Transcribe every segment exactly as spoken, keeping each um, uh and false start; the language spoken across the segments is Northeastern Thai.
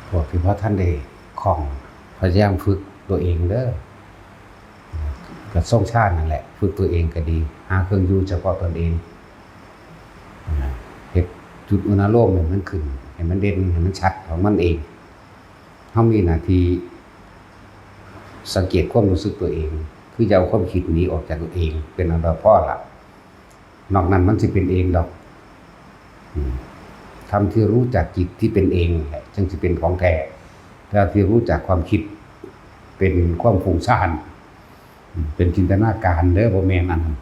พวกที่บ่ทันได้คล่อง พยายามฝึกตัวเองเด้อ ก็ทรงฌานนั่นแหละ ฝึกตัวเองก็ดี หาเครื่องอยู่เฉพาะตนเอง เฮ็ดจุดอุณาโลมให้มันขึ้น ให้มันเด่น ให้มันชัดของมันเอง เฮามีหน้าที่สังเกตความรู้สึกตัวเอง คืออย่าเอาความคิดหนีออกจากตัวเอง เป็นอันดับพอละ นอกนั้นมันสิเป็นเองดอก อืม ธรรมที่รู้จักจิตที่เป็นเองแหละ จึงสิเป็นของแท้ แต่ที่รู้จักความคิดเป็นความฟุ้งซ่าน อืม เป็นจินตนาการเด้อ บ่แม่นอันนั้น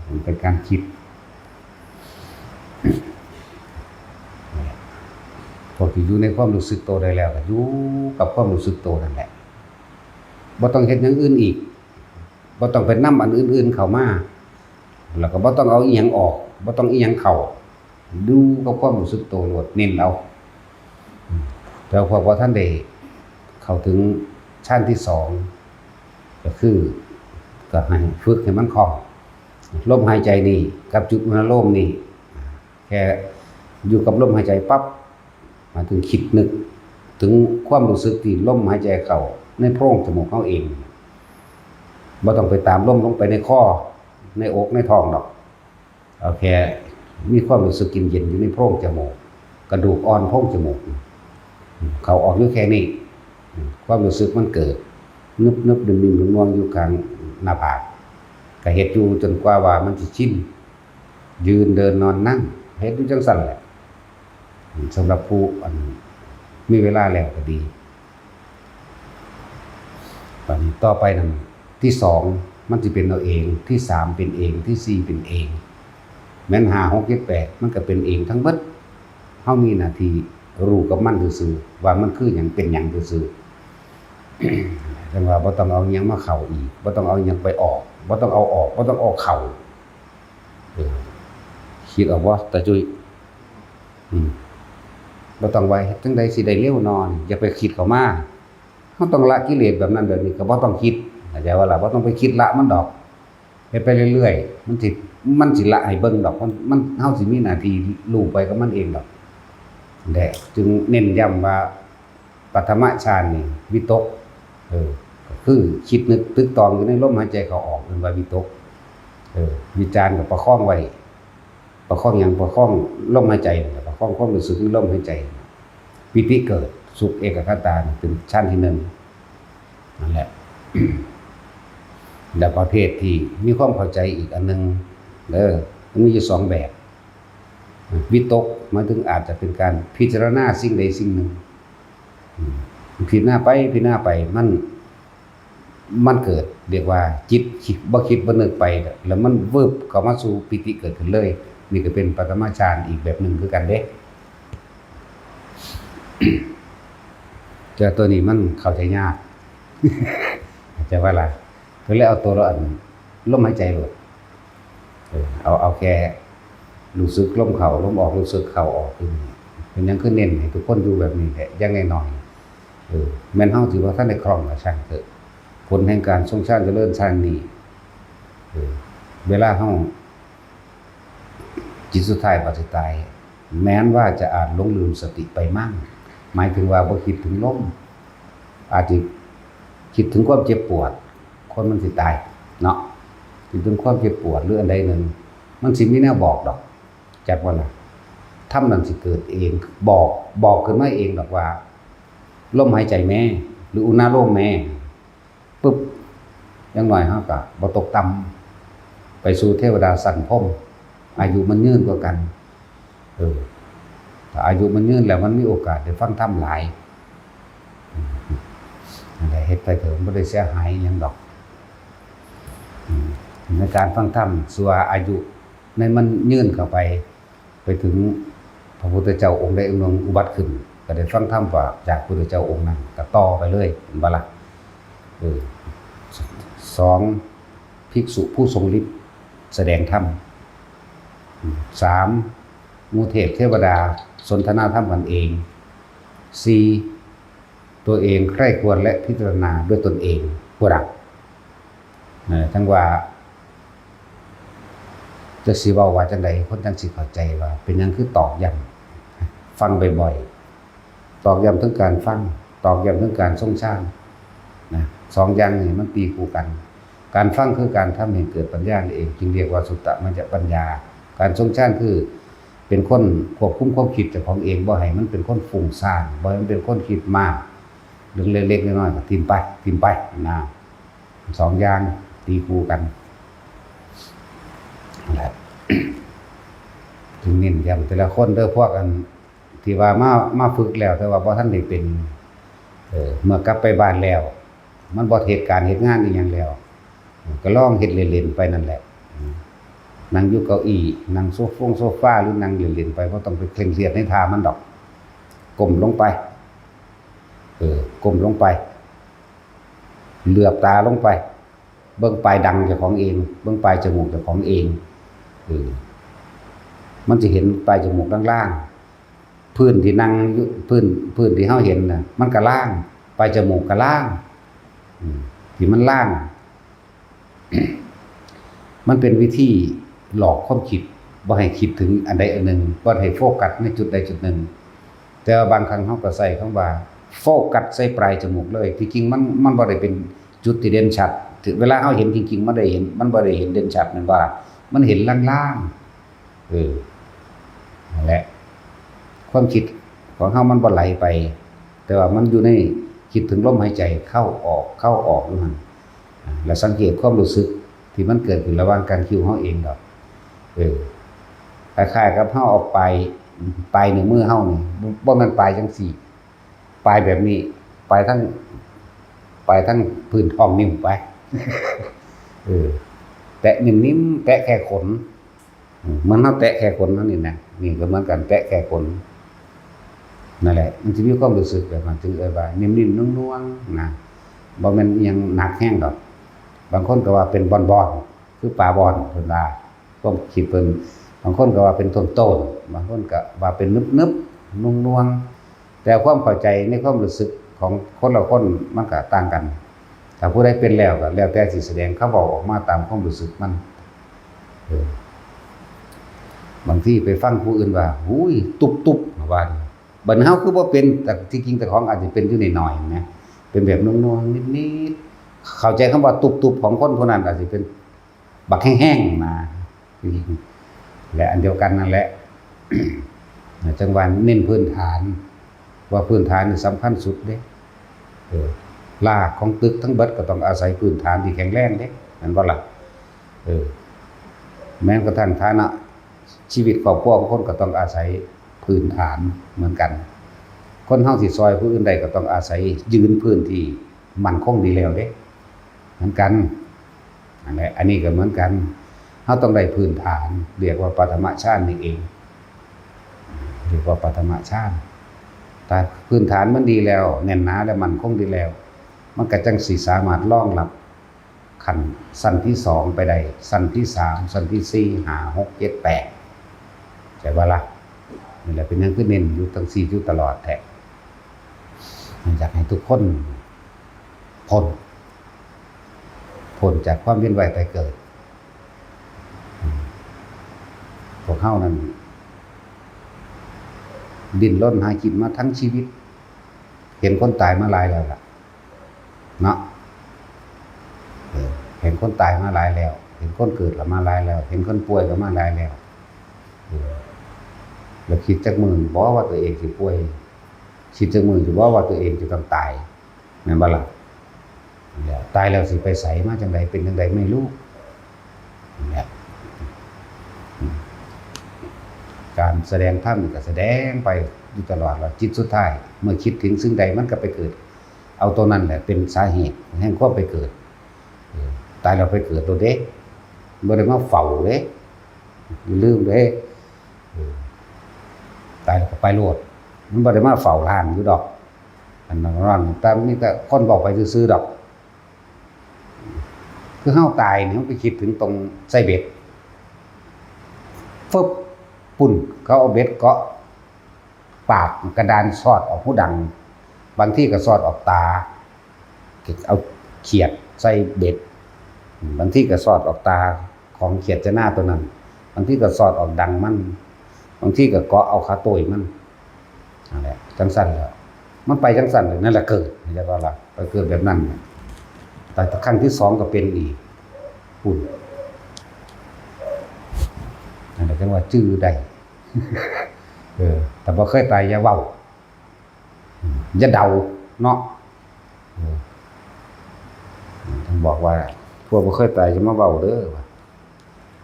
มันเป็นการคิด พวกที่อยู่ในความรู้สึกโตได้แล้ว ก็อยู่กับความรู้สึกโตนั่นแหละ บ่ต้องเฮ็ดอย่างอื่นอีก บ่ต้องไปนำอันอื่นๆเข้ามา แล้วก็บ่ต้องเอาอิหยังออก บ่ต้องอิหยังเข้า อยู่กับความรู้สึกโตโลด เน้นเอา อืม แต่พวกบ่ทันได้เข้าถึงฌานที่สอง ก็คือ ก็ให้ฝึกให้มันคล่อง ลมหายใจนี่กับจุดอุณาโลมนี่ แค่อยู่กับลมหายใจปั๊บ หมายถึงคิดนึกถึงความรู้สึกที่ลมหายใจเข้าในโพรงจมูกเฮาเอง บ่ต้องไปตามลมลงไปในคอ ในอกในท้องดอก เอาแค่มีความรู้สึกเย็นๆอยู่ในโพรงจมูก กระดูกอ่อนโพรงจมูก เข้าออกอยู่แค่นี้ ความรู้สึกมันเกิด นึบๆ ดึงๆ หน่วงๆ อยู่กลางหน้าผาก ก็เฮ็ดอยู่จนกว่าว่ามันสิชิน ยืน เดิน นอน นั่ง เฮ็ดอยู่จั่งซั้นแหละ สำหรับผู้อันมีเวลาแล้วก็ดี บัดนี้ต่อไปนั่น ที่สองมันสิเป็นเอาเอง ที่สามเป็นเอง ที่สี่เป็นเอง แม่นห้า หก เจ็ด แปด มันก็เป็นเองทั้งเบิด เฮามีหน้าที่รู้กับมันซื่อๆ ว่ามันคือหยัง เป็นหยังซื่อๆ จั่งว่าบ่ต้องเอาหยังมาเข้าอีก บ่ต้องเอาหยังไปออก บ่ต้องเอาออก บ่ต้องเอาเข้า เออ คิดออกบ่ ตาจุ้ย อืม บ่ต้องว่าเฮ็ดจั่งใดสิได้เร็วนอน อย่าไปคิดเข้ามา เฮาต้องละกิเลสแบบนั้นแบบนี้ ก็บ่ต้องคิด เข้าใจบ่ล่ะ บ่ต้องไปคิดละมันดอก เฮ็ดไปเรื่อยๆ มันสิ มันสิละให้เบิ่งดอก มัน มัน เฮาสิมีหน้าที่รู้ไปกับมันเองดอก แหละ จึงเน้นย้ำว่า ปฐมฌานนี่วิตก เออ ก็คือคิดนึกตึกตองอยู่ในลมหายใจเข้าออก เอิ้นว่าวิตก เออ วิจารก็ประคองไว้ ประคองหยัง ประคองลมหายใจนั่นแหละ ประคองความรู้สึกในลมหายใจ ปีติเกิด สุขเอกัคคตานี่เป็นฌานที่หนึ่ง นั่นแหละ และประเภทที่มีความเข้าใจอีกอันหนึ่งเด้อ มันมีอยู่สองแบบ วิตกหมายถึงอาจจะเป็นการพิจารณาสิ่งใดสิ่งหนึ่ง อืม พิจารณาไป พิจารณาไป มัน มันเกิด เรียกว่าจิตคิด บ่คิดบ่นึกไป แล้วมันวืบเข้ามาสู่ปีติเกิดขึ้นเลย นี่ก็เป็นปฐมฌานอีกแบบหนึ่งคือกันเด้ แต่ตัวนี้มันเข้าใจยาก เข้าใจว่าล่ะ ก็เลยเอาตัวละอัน ลมหายใจโลด เออ เอา เอาแค่รู้สึกลมเข้า ลมออก รู้สึกเข้าออกอยู่นี่ เป็นหยังคือเน้นให้ทุกคนอยู่แบบนี้แหละ อย่างน้อยๆ เออ แม่นเฮาสิบ่ทันได้คล่องก็ช่างเถอะ ผลแห่งการทรงฌานเจริญฌานนี่ เออ เวลาเฮา จิตสุดท้ายปราศจากตาย แม้นว่าจะอาจหลงลืมสติไปมั่ง หมายถึงว่าบ่คิดถึงลม อาจจะคิดถึงความเจ็บปวด คนมันสิตายเนาะ คิดถึงความเจ็บปวดหรืออันใดหนึ่ง มันสิมีแนวบอกดอก จักว่าล่ะ ธรรมนั่นสิเกิดเอง บอก บอกขึ้นมาเองดอกว่า ลมหายใจแม่ หรืออุณาโลมแม่ ปึ๊บ อย่างน้อยเฮาก็บ่ตกต่ำ ไปสู่เทวดาชั้นพรหม อายุมันยืนกว่ากัน เออ ถ้าอายุมันยืนแล้วมันมีโอกาสได้ฟังธรรมหลาย อืม นั่นแหละ เฮ็ดไปเถอะ มันบ่ได้เสียหายหยังดอก อืม ในการฟังธรรม ส่วนอายุในมันยืนเข้าไป ไปถึงพระพุทธเจ้าองค์ใดองค์หนึ่งอุบัติขึ้น ก็ได้ฟังธรรมจากพระพุทธเจ้าองค์นั้น ก็ต่อไปเลย เห็นบ่ล่ะ เออ สอง ภิกษุผู้ทรงฤทธิ์แสดงธรรม อืม สาม หมู่เทพเทวดาสนทนาธรรมกันเอง สี่ ตัวเองใคร่ครวญและพิจารณาด้วยตนเอง ผู้ดัง เอ่อ ทั้งว่า จักสิเว้าว่าจั่งใด คนจั่งสิเข้าใจว่าเป็นหยังคือตอกย้ำ ฟังบ่อยๆ ตอกย้ำเทิงการฟัง ตอกย้ำเทิงการทรงฌาน นะ สองอย่างนี้มันตีคู่กัน การฟังคือการทำให้เกิดปัญญานั่นเอง จึงเรียกว่าสุตตมยปัญญา การทรงฌานคือเป็นคนควบคุมความคิดเจ้าของเอง บ่ให้มันเป็นคนฟุ้งซ่าน บ่ให้มันเป็นคนคิดมาก เรื่องเล็กๆน้อยๆก็ถิ่มไป ถิ่มไป นะ สองอย่างตีคู่กัน นั่นแหละ จึงเน้นย้ำแต่ละคนเด้อ พวกอันที่ว่ามา มาฝึกแล้ว แต่ว่าบ่ทันได้เป็น เออ เมื่อกลับไปบ้านแล้ว มันบ่เฮ็ดการเฮ็ดงานอีหยังแล้ว ก็ลองเฮ็ดเล่นๆไปนั่นแหละ นั่งอยู่เก้าอี้ นั่งโซฟงโซฟา หรือนั่งเล่นๆไป บ่ต้องไปเคร่งเครียดในท่ามันดอก ก้มลงไป เออ ก้มลงไป เหลือบตาลงไป เบิ่งปลายดังเจ้าของเอง เบิ่งปลายจมูกเจ้าของเอง เออ มันจะเห็นปลายจมูกล่างๆ พื้นที่นั่งอยู่ พื้น พื้นที่เฮาเห็นน่ะ มันก็ล่าง ปลายจมูกก็ล่าง อืม ที่มันล่าง มันเป็นวิธีหลอกความคิด บ่ให้คิดถึงอันใดอันหนึ่ง บ่ให้โฟกัสในจุดใดจุดหนึ่ง แต่ว่าบางครั้งเฮาก็ใช้คำว่า โฟกัสใส่ปลายจมูกเลย ที่จริงมัน มันบ่ได้เป็นจุดที่เด่นชัด เวลาเฮาเห็นจริงๆ มันได้เห็น มันบ่ได้เห็นเด่นชัด แม่นบ่ล่ะ มันเห็นลางๆ เออ นั่นแหละ ความคิดของเฮามันบ่ไหลไป แต่ว่ามันอยู่ใน คิดถึงลมหายใจเข้าออก เข้าออกอยู่หั่น อ่า แล้วสังเกตความรู้สึกที่มันเกิดขึ้นระหว่างการคิ้วเฮาเองดอก เออ คล้ายๆกับเฮาเอาปลาย ปลายนิ้วมือเฮานี่ บ่ บ่แม่นปลายจังซี่ ปลายแบบนี้ ปลายทั้ง ปลายทั้งพื้นท้องนิ้วไป เออ แตะนิ่มๆ แตะแค่ขน อืม เหมือนเฮาแตะแค่ขนเฮานี่นะ นี่ก็เหมือนกัน แตะแค่ขน นั่นแหละ มันสิมีความรู้สึกแบบนั้น จึงเอิ้นว่านิ่มๆ นวลๆ นะ บ่แม่นอิหยังหนักแฮงดอก บางคนก็ว่าเป็นบ่อนๆ คือปลาบ่อน เพิ่นว่า ความคิดเพิ่น บางคนก็ว่าเป็นต้นๆ บางคนก็ว่าเป็นนึบๆ นวลๆ แต่ความเข้าใจในความรู้สึกของคนละคนมันก็ต่างกัน ถ้าผู้ใดเป็นแล้วก็แล้วแต่สิแสดง เขาเว้าออกมาตามความรู้สึกมัน เออ บางทีไปฟังผู้อื่นว่า "หูย ตุบๆ" ว่า บัดเฮาคือบ่เป็น แต่ที่จริงเจ้าของอาจจะเป็นอยู่หน่อยๆ นะ เป็นแบบนวลๆ นิดๆ เข้าใจคำว่าตุบๆ ของคนผู้นั้นอาจจะเป็นบักแฮงๆ นะ และอันเดียวกันนั่นแหละ จั่งว่าเน้นพื้นฐาน ว่าพื้นฐานนี่สำคัญสุดเด้ เออ รากของตึกทั้งเบิดก็ต้องอาศัยพื้นฐานที่แข็งแรงเด้ แม่นบ่ล่ะ เออ แม้กระทั่งฐานะชีวิตครอบครัวของคนก็ต้องอาศัยพื้นฐานเหมือนกัน คนเฮาสิซอยผู้อื่นได้ก็ต้องอาศัยยืนพื้นที่มั่นคงดีแล้วเด้ เหมือนกัน นั่นแหละ อันนี้ก็เหมือนกัน เฮาต้องได้พื้นฐาน เรียกว่าปฐมฌานนี่เอง เรียกว่าปฐมฌาน ถ้าพื้นฐานมันดีแล้ว แน่นหนาและมั่นคงดีแล้ว มันก็จั่งสิสามารถรองรับขั้นชั้นที่สองไปได้ ชั้นที่สาม ชั้นที่สี่ ห้า หก เจ็ด แปด ใช่บ่ล่ะ นี่แหละเป็นหยังคือเน้นอยู่จั่งซี้อยู่ตลอดแท้ อยากให้ทุกคนพ้น พ้นจากความเวียนว่ายตายเกิด พวกเฮานั้น ดิ้นรนหากินมาทั้งชีวิต เห็นคนตายมาหลายแล้วล่ะ เนาะ เออ เห็นคนตายมาหลายแล้ว เห็นคนเกิดก็มาหลายแล้ว เห็นคนป่วยก็มาหลายแล้ว เออ แล้วคิดจักมื้อบ่ว่าตัวเองสิป่วย คิดจักมื้อสิบ่ว่าตัวเองจะต้องตาย แม่นบ่ล่ะ แล้วตายแล้วสิไปไส มาจั่งใด เป็นจั่งใดไม่รู้ เนี่ย การแสดงธรรมนี่ก็แสดงไปอยู่ตลอด แล้วจิตสุดท้าย เมื่อคิดถึงสิ่งใดมันก็ไปเกิด เอาตัวนั้นแหละเป็นสาเหตุแห่งความไปเกิด เออ ตายแล้วไปเกิดโลดเด้ บ่ได้มาเฝ้าเด้ อย่าลืมเด้ เออ ตายแล้วก็ไปโลด มันบ่ได้มาเฝ้าร่างอยู่ดอก อันนั้นนั่น แต่มีแต่คนบอกไปซื่อๆดอก คือเฮาตายนี่ เฮาไปคิดถึงตรงใส่เบ็ด ฟึบ ปุ้น เขาเอาเบ็ดเกาะปากกระดาน สอดออกหูดัง บางทีก็สอดออกตา เอาเขียดใส่เบ็ด บางทีก็สอดออกตาของเขียดจนาตัวนั้น บางทีก็สอดออกดังมัน บางทีก็เกาะเอาขาโต้ยมัน นั่นแหละ จังซั่นแหละ มันไปจังซั่นเลย นั่นแหละเกิด เรียกว่าล่ะ ไปเกิดแบบนั้นน่ะ แต่ครั้งที่สองก็เป็นอีก พูด นั่นแหละจังว่าจื่อได้ เออ แต่บ่เคยตายอย่าเว้า อย่าเดาเนาะ เออ ต้องบอกว่า พวกบ่เคยตายอย่ามาเว้าเด้อ ว่า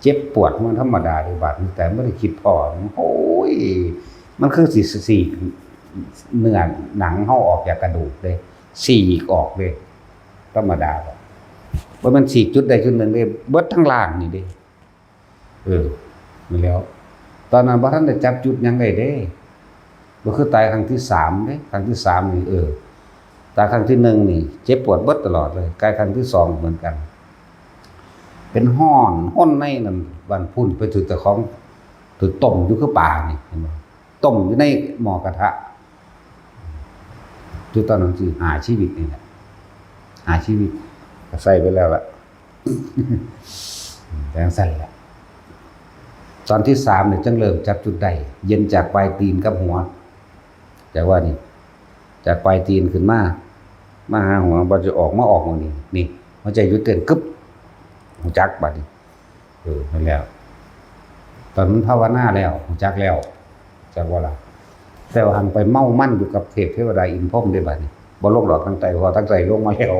เจ็บปวดมันธรรมดาเด้ บาดนี้ แต่บ่ได้คิดพ้อ โอ้ย มันคือสิ สิ เนื้อหนังเฮาออกจากกระดูกเด้ ฉีกออกเด้ ธรรมดา บ่แม่นฉีกจุดใดจุดหนึ่งเด้ เบิดทั้งร่างนี่เด้ เออ นั่นแหล้ว ตอนนั้นบ่ทันได้จับจุดหยังได้เด้ บ่คือตายครั้งที่สามเด้ ครั้งที่สามนี่ เออ ตายครั้งที่หนึ่งนี่ เจ็บปวดเบิดตลอดเลย ตายครั้งที่สองเหมือนกัน เป็นฮ้อน ฮ้อนในนั่น บ้านพุ้นไปถืกเจ้าของ ถืกต้มอยู่คือปลานี่ เห็นบ่ ต้มอยู่ในหม้อกระทะ อยู่ตอนนั้นสิหาชีวิตนี่แหละ หาชีวิต ก็ใส่ไปแล้วล่ะ จังซั่นแหละ ตอนที่สามเนี่ยจังเริ่มจับจุดได้ เย็นจากปลายตีนกับหัว จากว่านี่ จากปลายตีนขึ้นมา มาหาหัว บ่จะออก มาออกหม่องนี้ นี่ หัวใจหยุดเต้นกึ๊บ รู้จักบัดนี้ เออ นั่นแหละ ตอนมันภาวนาแล้ว รู้จักแล้ว จักว่าล่ะ แต่ว่าหันไปเมามันอยู่กับเทพเทวดาอินทร์พรหมเด้บัดนี้ บ่ลงดอกทางใต้ เพราะทางใต้ลงมาแล้ว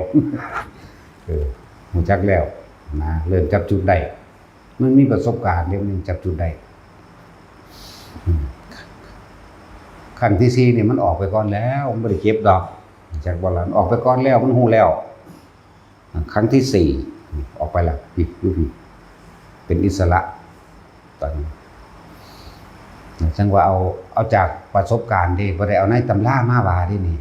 เออ รู้จักแล้ว นะ เริ่มจับจุดได้ มันมีประสบการณ์เด้ มันจับจุดได้ อืม ขั้นที่สี่นี่มันออกไปก่อนแล้ว มันบ่ได้เก็บดอก จักว่าล่ะ มันออกไปก่อนแล้ว มันฮู้แล้ว ครั้งที่สี่ ออกไปละ ผิด อยู่ผิด เป็นอิสระ ตอนนี้ จังว่าเอา เอาจากประสบการณ์เด้ บ่ได้เอาในตำรามาว่าเด้นี่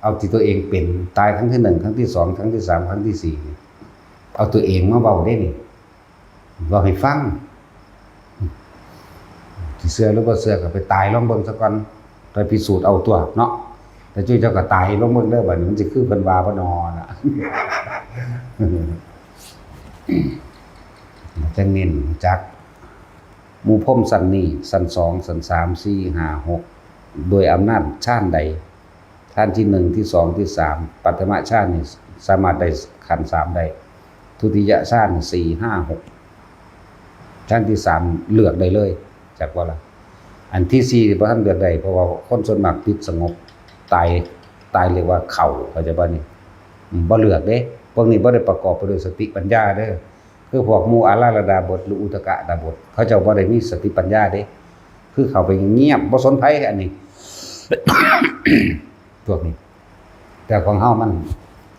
เอาที่ตัวเองเป็น ตายครั้งที่หนึ่ง ครั้งที่สอง ครั้งที่สาม ครั้งที่สี่ นี่ เอาตัวเองมาเว้าเด้นี่ เว้าให้ฟัง สิเชื่อหรือบ่เชื่อก็ไปตายลองเบิ่งซะก่อน ไปพิสูจน์เอาตัวเนาะ แต่จุ้ยเจ้าก็ตายลองเบิ่งเด้อ บัดนี้มันสิคือเพิ่นว่าบ่นอน่ะ จังเน้นรู้จัก หมู่พรหมชั้นนี้ ชั้นสอง ชั้นสาม สี่ ห้า หก โดยอำนาจฌานใด ฌานที่หนึ่ง ที่สอง ที่สาม ปัฐมฌานนี่สามารถได้ขั้นสามได้ ทุติยฌานนี่ สี่ ห้า หก ฌานที่สามเลือกได้เลย จักว่าล่ะ อันที่สี่บ่ทันเลือกได้ เพราะว่าคนส่วนมากติดสงบ ตาย ตายเรียกว่าเข้า เข้าใจบ่นี่ อืม บ่เลือกเด้ พวกนี้บ่ได้ประกอบไปด้วยสติปัญญาเด้อ คือพวกหมู่อาราลดาบทหรืออุทกดาบท เขาเจ้าบ่ได้มีสติปัญญาเด้ คือเข้าไปเงียบ บ่สนไผ อันนี้ พวกนี้ แต่ของเฮามัน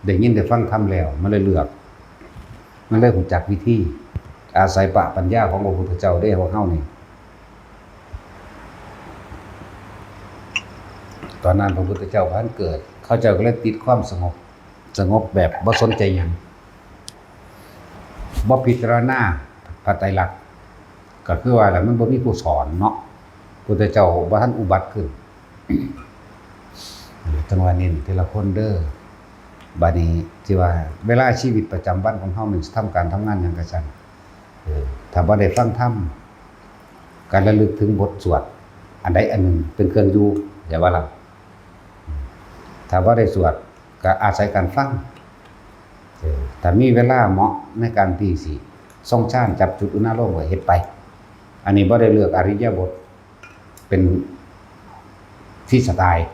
ได้ยินได้ฟังธรรมแล้ว มันเลยเลือก มันเลยรู้จักวิธี อาศัยพระปัญญาของพระพุทธเจ้าเด้ พวกเฮานี่ ตอนนั้นพระพุทธเจ้าบ่ทันเกิด เขาเจ้าก็เลยติดความสงบ สงบแบบบ่สนใจหยัง บ่พิจารณาพระไตรลักษณ์ ก็คือว่าล่ะ มันบ่มีผู้สอนเนาะ พุทธเจ้าบ่ทันอุบัติขึ้น จังว่าเน้นทีละคนเด้อ บัดนี้ที่ว่าเวลาชีวิตประจำวันของเฮามันสิทำการทำงานหยังก็ช่าง เออ ถ้าบ่ได้ฟังธรรม การระลึกถึงบทสวด อันใดอันหนึ่งเป็นเครื่องอยู่ อย่าว่าล่ะ ถ้าบ่ได้สวด ก็อาศัยการฟัง เออ ถ้ามีเวลาเหมาะในการที่สิทรงฌานจับจุดอุณาโลมก็เฮ็ดไป อันนี้บ่ได้เลือกอิริยาบถ เป็นฟรีสไตล์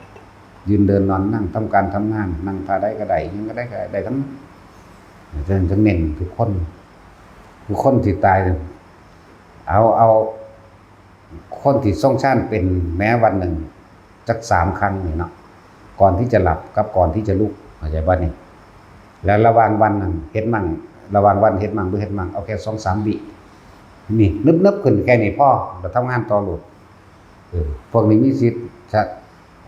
ยืนเดินนอนนั่ง ทำการทำงาน นั่งท่าใดก็ได้ หยังก็ได้ ก็ได้ทั้งนั้น จัง จังเน้นทุกคน ทุกคนที่ตาย เอา เอา คนที่ทรงฌานเป็นแม้วันหนึ่งจักสามครั้งนี่เนาะ ก่อนที่จะหลับกับก่อนที่จะลุก เข้าใจบ่นี่ แล้วระหว่างวันนั่นเฮ็ดมั่ง ระหว่างวันเฮ็ดมั่งบ่เฮ็ดมั่ง เอาแค่สองสามวิ นี่ นึบๆ ขึ้นแค่นี้พอ แล้วทำงานต่อโลด เออ พวกนี้มีสิทธิ์จะ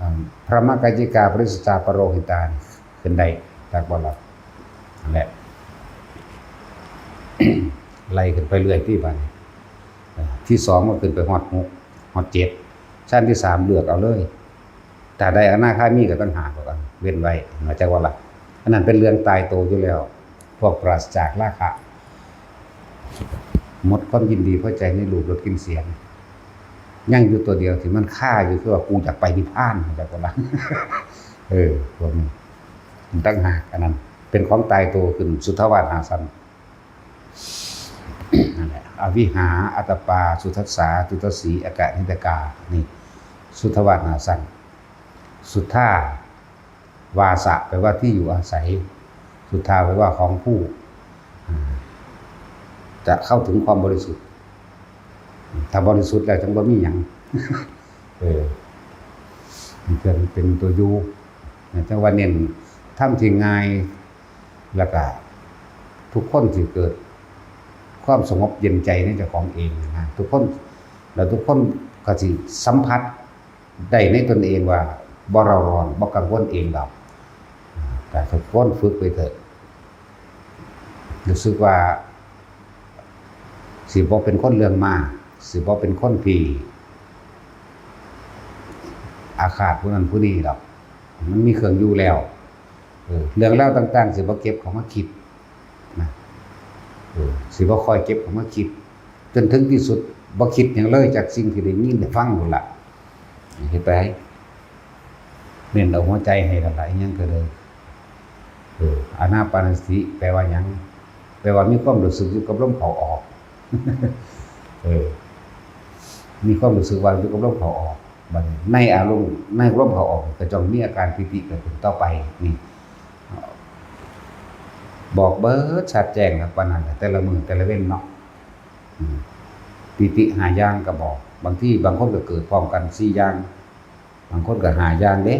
อ่า พระมกายิกา ปริสสาปโรหิตานี่ขึ้นได้ จากบ่หลับ นั่นแหละ ไล่ขึ้นไปเรื่อยที่บัดนี้ อ่า ที่สองก็ขึ้นไปฮอดหก ฮอดเจ็ด ชั้นที่สามเลือกเอาเลย ถ้าได้อนาคามีก็ต่างหาก ก็เว้นไว้ เข้าใจบ่ล่ะ อันนั้นเป็นเรื่องตายตัวอยู่แล้ว พวกปราศจากราคะ หมดความยินดีพอใจในรูปรสกลิ่นเสียง ยังอยู่ตัวเดียวที่มันคาอยู่คือว่ากูอยากไปนิพพาน จักว่า เออ พวกนี้มันต่างหาก อันนั้นเป็นของตายตัวขึ้น สุทธาวาสห้าชั้น นั่นแหละ อวิหา อัตตปา สุทัสสา ทุตสี อกนิฏฐกา นี่ สุทธาวาสห้าชั้น สุทธา วาสะ แปลว่าที่อยู่อาศัย สุทธา แปลว่าของผู้ อ่า จะเข้าถึงความบริสุทธิ์ ถ้าบริสุทธิ์แล้วจั่งบ่มีหยัง เออ มันเป็น เป็นตัวอยู่ จั่งว่าเน้นธรรมที่ง่าย แล้วก็ทุกคนสิเกิดความสงบเย็นใจในเจ้าของเองนะ ทุกคน แล้วทุกคนก็สิสัมผัสได้ในตนเองว่าบ่เร่าร้อน บ่กังวลเองดอก แต่ทุกคนฝึกไปเถอะ รู้สึกว่าสิบ่เป็นคนเรื่องมาก สิบ่เป็นคนที่อาฆาตผู้นั้นผู้นี้ดอก มันมีเครื่องอยู่แล้ว เออ เรื่องราวต่างๆ สิบ่เก็บเข้ามาคิดนะ เออ สิบ่ค่อยเก็บเข้ามาคิด จนถึงที่สุด บ่คิดหยังเลยจากสิ่งที่ได้ยินได้ฟังพู้นล่ะ เฮ็ดไป เน้นเอาหัวใจให้ละลาย อิหยังก็เลย เออ อานาปานสติ แปลว่าหยัง แปลว่ามีความรู้สึกอยู่กับลมเข้าออก เออ มีความรู้สึกว่าอยู่กับลมเข้าออก บัดนี้ในอารมณ์ ในลมเข้าออก ก็จงมีอาการปีติเกิดขึ้นต่อไป นี่ บอกเบิดชัดแจ้งครับ ปานนั้นแหละ แต่ละมื้อแต่ละเว็นเนาะ อืม ปีติห้าอย่างก็บอก บางทีบางคนก็เกิดพร้อมกันสี่อย่าง บางคนก็ห้าอย่างเด้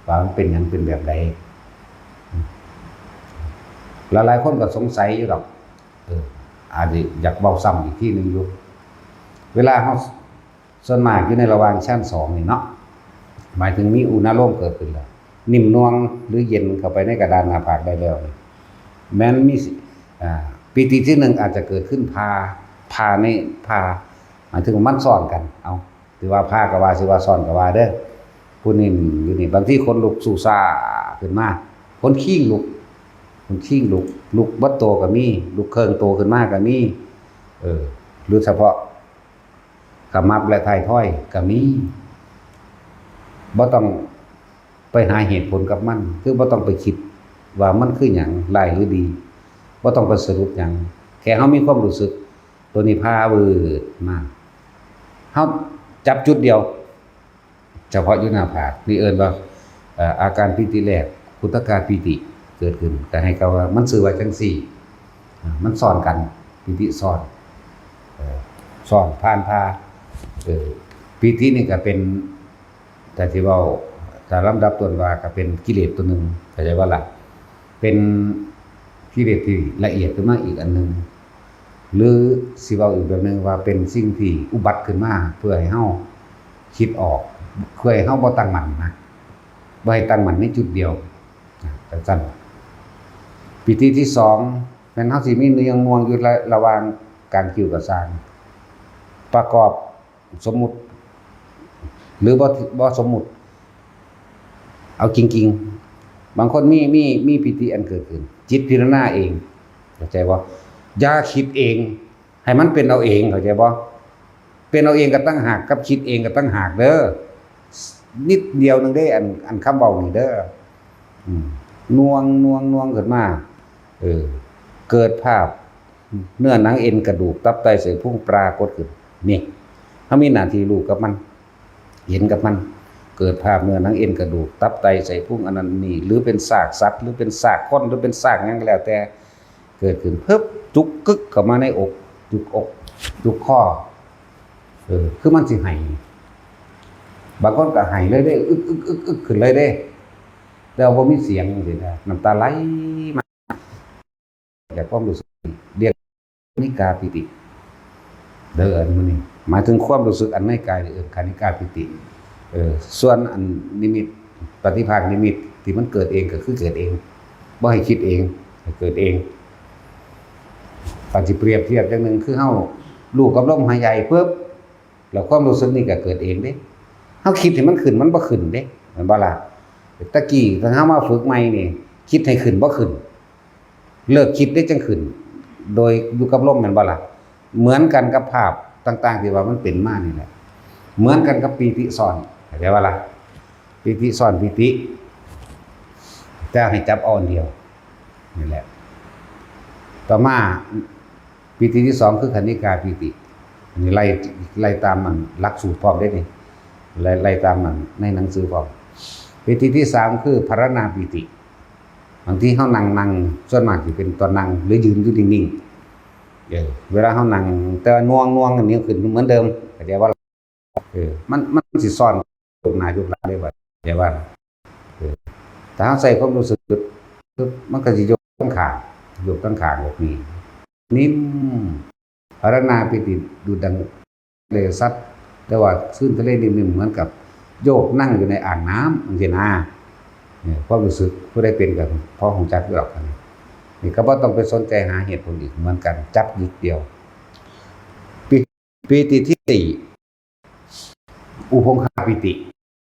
ว่ามันเป็นหยังเป็นแบบใด อืม หลายๆคนก็สงสัยอยู่ดอก เออ อาจจะอยากเว้าซ้ำอีกทีหนึ่งอยู่ เวลาเฮา ส่วนมากอยู่ในระหว่างชั้นสองนี่เนาะ หมายถึงมีอุณาโลมเกิดขึ้นแล้ว นิ่มนวลหรือเย็นเข้าไปในกระดานหน้าผากได้แล้วนี่ แม้นมีสิ อ่า ปีติที่หนึ่งอาจจะเกิดขึ้นพา พาใน พา หมายถึงว่ามันซ้อนกัน เอา สิว่าพาก็ว่า สิว่าซ้อนก็ว่าเด้อ ผู้นิ่มอยู่นี่ บางทีขนลุกสู้ซ่าขึ้นมา ขนคิงลุก ขนคิงลุก ลุกเบิดโตก็มี ลุกเคิ่งโตขึ้นมาก็มี เออ หรือเฉพาะขมับและท้ายทอยก็มี บ่ต้องไปหาเหตุผลกับมัน คือบ่ต้องไปคิดว่ามันคือหยัง ร้ายหรือดี บ่ต้องไปสรุปหยัง แค่เฮามีความรู้สึก ตัวนี้พาวืดมา เฮาจับจุดเดียว เฉพาะอยู่หน้าผาก นี่เอิ้นว่า เอ่อ อาการปีติแรก ขุทกาปีติเกิดขึ้น ก็ให้เขาว่ามันชื่อว่าจั่งซี้ อ่า มันซ้อนกัน ปีติซ้อน เอ่อ ซ้อนผ่านพา เอ่อ ปีตินี่ก็เป็น ถ้าสิเว้า ถ้าลำดับต้นว่าก็เป็นกิเลสตัวหนึ่ง เข้าใจบ่ล่ะ เป็นกิเลสที่ละเอียดขึ้นมาอีกอันหนึ่ง หรือสิเว้าอีกแบบหนึ่งว่าเป็นสิ่งที่อุบัติขึ้นมาเพื่อให้เฮาคิดออก เพื่อให้เฮาบ่ตั้งมั่นนะ บ่ให้ตั้งมั่นในจุดเดียว นะ จั่งซั้น ปีติที่สอง แม่นเฮาสิมีเนืองน่วงอยู่ระ ระหว่างกลางคิ้วก็ซ่าง ประกอบ สมมุติ หรือบ่ บ่สมมุติ เอาจริงๆ บางคนมี มี มีปีติอันเกิดขึ้น จิตพิจารณาเอง เข้าใจบ่ อย่าคิดเอง ให้มันเป็นเอาเอง เข้าใจบ่ เป็นเอาเองก็ต่างหาก กับคิดเองก็ต่างหากเด้อ นิดเดียวหนึ่งเด้ อัน อันคำเว้านี่เด้อ อืม น่วง น่วง น่วงขึ้นมา เออ เกิดภาพ เนื้อหนังเอ็นกระดูกตับไตไส้พุงปรากฏขึ้น นี่ เฮามีหน้าที่รู้กับมัน เห็นกับมัน เกิดภาพเนื้อหนังเอ็นกระดูกตับไตไส้พุงอันนั้นนี่ หรือเป็นซากสัตว์ หรือเป็นซากคน หรือเป็นซากหยังก็แล้วแต่ เกิดขึ้นปึ๊บ จุกกึกเข้ามาในอก จุกอก จุกคอ เออ คือมันสิไห้ บางคนก็ไห้เลยเด้ อึก อึก อึก อึก ขึ้นเลยเด้ แต่ว่าบ่มีเสียงจั่งซี้นะ น้ำตาไหลมา จากความรู้สึก เรียกคณิกาปีติ เด้อ อันมื้อนี้ หมายถึงความรู้สึกอันในกาย เอิ้นคณิกาปีติ เออ ส่วนอันนิมิต ปฏิภาคนิมิตที่มันเกิดเองก็คือเกิดเอง บ่ให้คิดเอง ให้เกิดเอง ถ้าสิเปรียบเทียบจั่งหนึ่ง คือเฮารู้กับลมหายใจปึ๊บ แล้วความรู้สึกนี่ก็เกิดเองเด้ เฮาคิดให้มันขึ้น มันบ่ขึ้นเด้ แม่นบ่ล่ะ แต่กี้ถ้าเฮามาฝึกใหม่นี่ คิดให้ขึ้นบ่ขึ้น เลิกคิดเด้จั่งขึ้น โดยอยู่กับลมแม่นบ่ล่ะ เหมือนกันกับภาพต่างๆที่ว่ามันเป็นมานี่แหละ เหมือนกันกับปีติซ้อน เข้าใจว่าล่ะ ปีติซ้อนปีติ แต่ให้จับเอาอันเดียว นี่แหละ ต่อมา ปีติที่สองคือคณิกาปีติ อันนี้ไล่ ไล่ตามมันหลักสูตรพร้อมได้นี่ ไล่ ไล่ตามมันในหนังสือพร้อม ปีติที่สามคือภาวนาปีติ บางทีเฮานั่งนั่ง ส่วนมากสิเป็นตอนนั่ง หรือยืนอยู่นิ่งๆ เออ เวลาเฮานั่ง แต่ว่าน่วงน่วงอันนี้ขึ้นเหมือนเดิม เข้าใจว่า เออ มัน มันสิซ้อนยกหน้ายกหลังได้บ่ เข้าใจว่า เออ ถ้าเฮาใส่ความรู้สึก ปึ๊บ มันก็สิยกทั้งข้าง ยกทั้งข้างแบบนี้ นิ่ม ภาวนาปีติ ดูดดังทะเลซับ แต่ว่าคลื่นทะเลนิ่มๆ เหมือนกับโยกนั่งอยู่ในอ่างน้ำจังซี้นะ เนี่ย ความรู้สึกผู้ใดเป็นก็พอรู้จักอยู่ดอก อันนี้ นี่ก็บ่ต้องไปสนใจหาเหตุผลอีก เหมือนกัน จับนิดเดียว ปี ปีติที่สี่ อุพงคาปีติ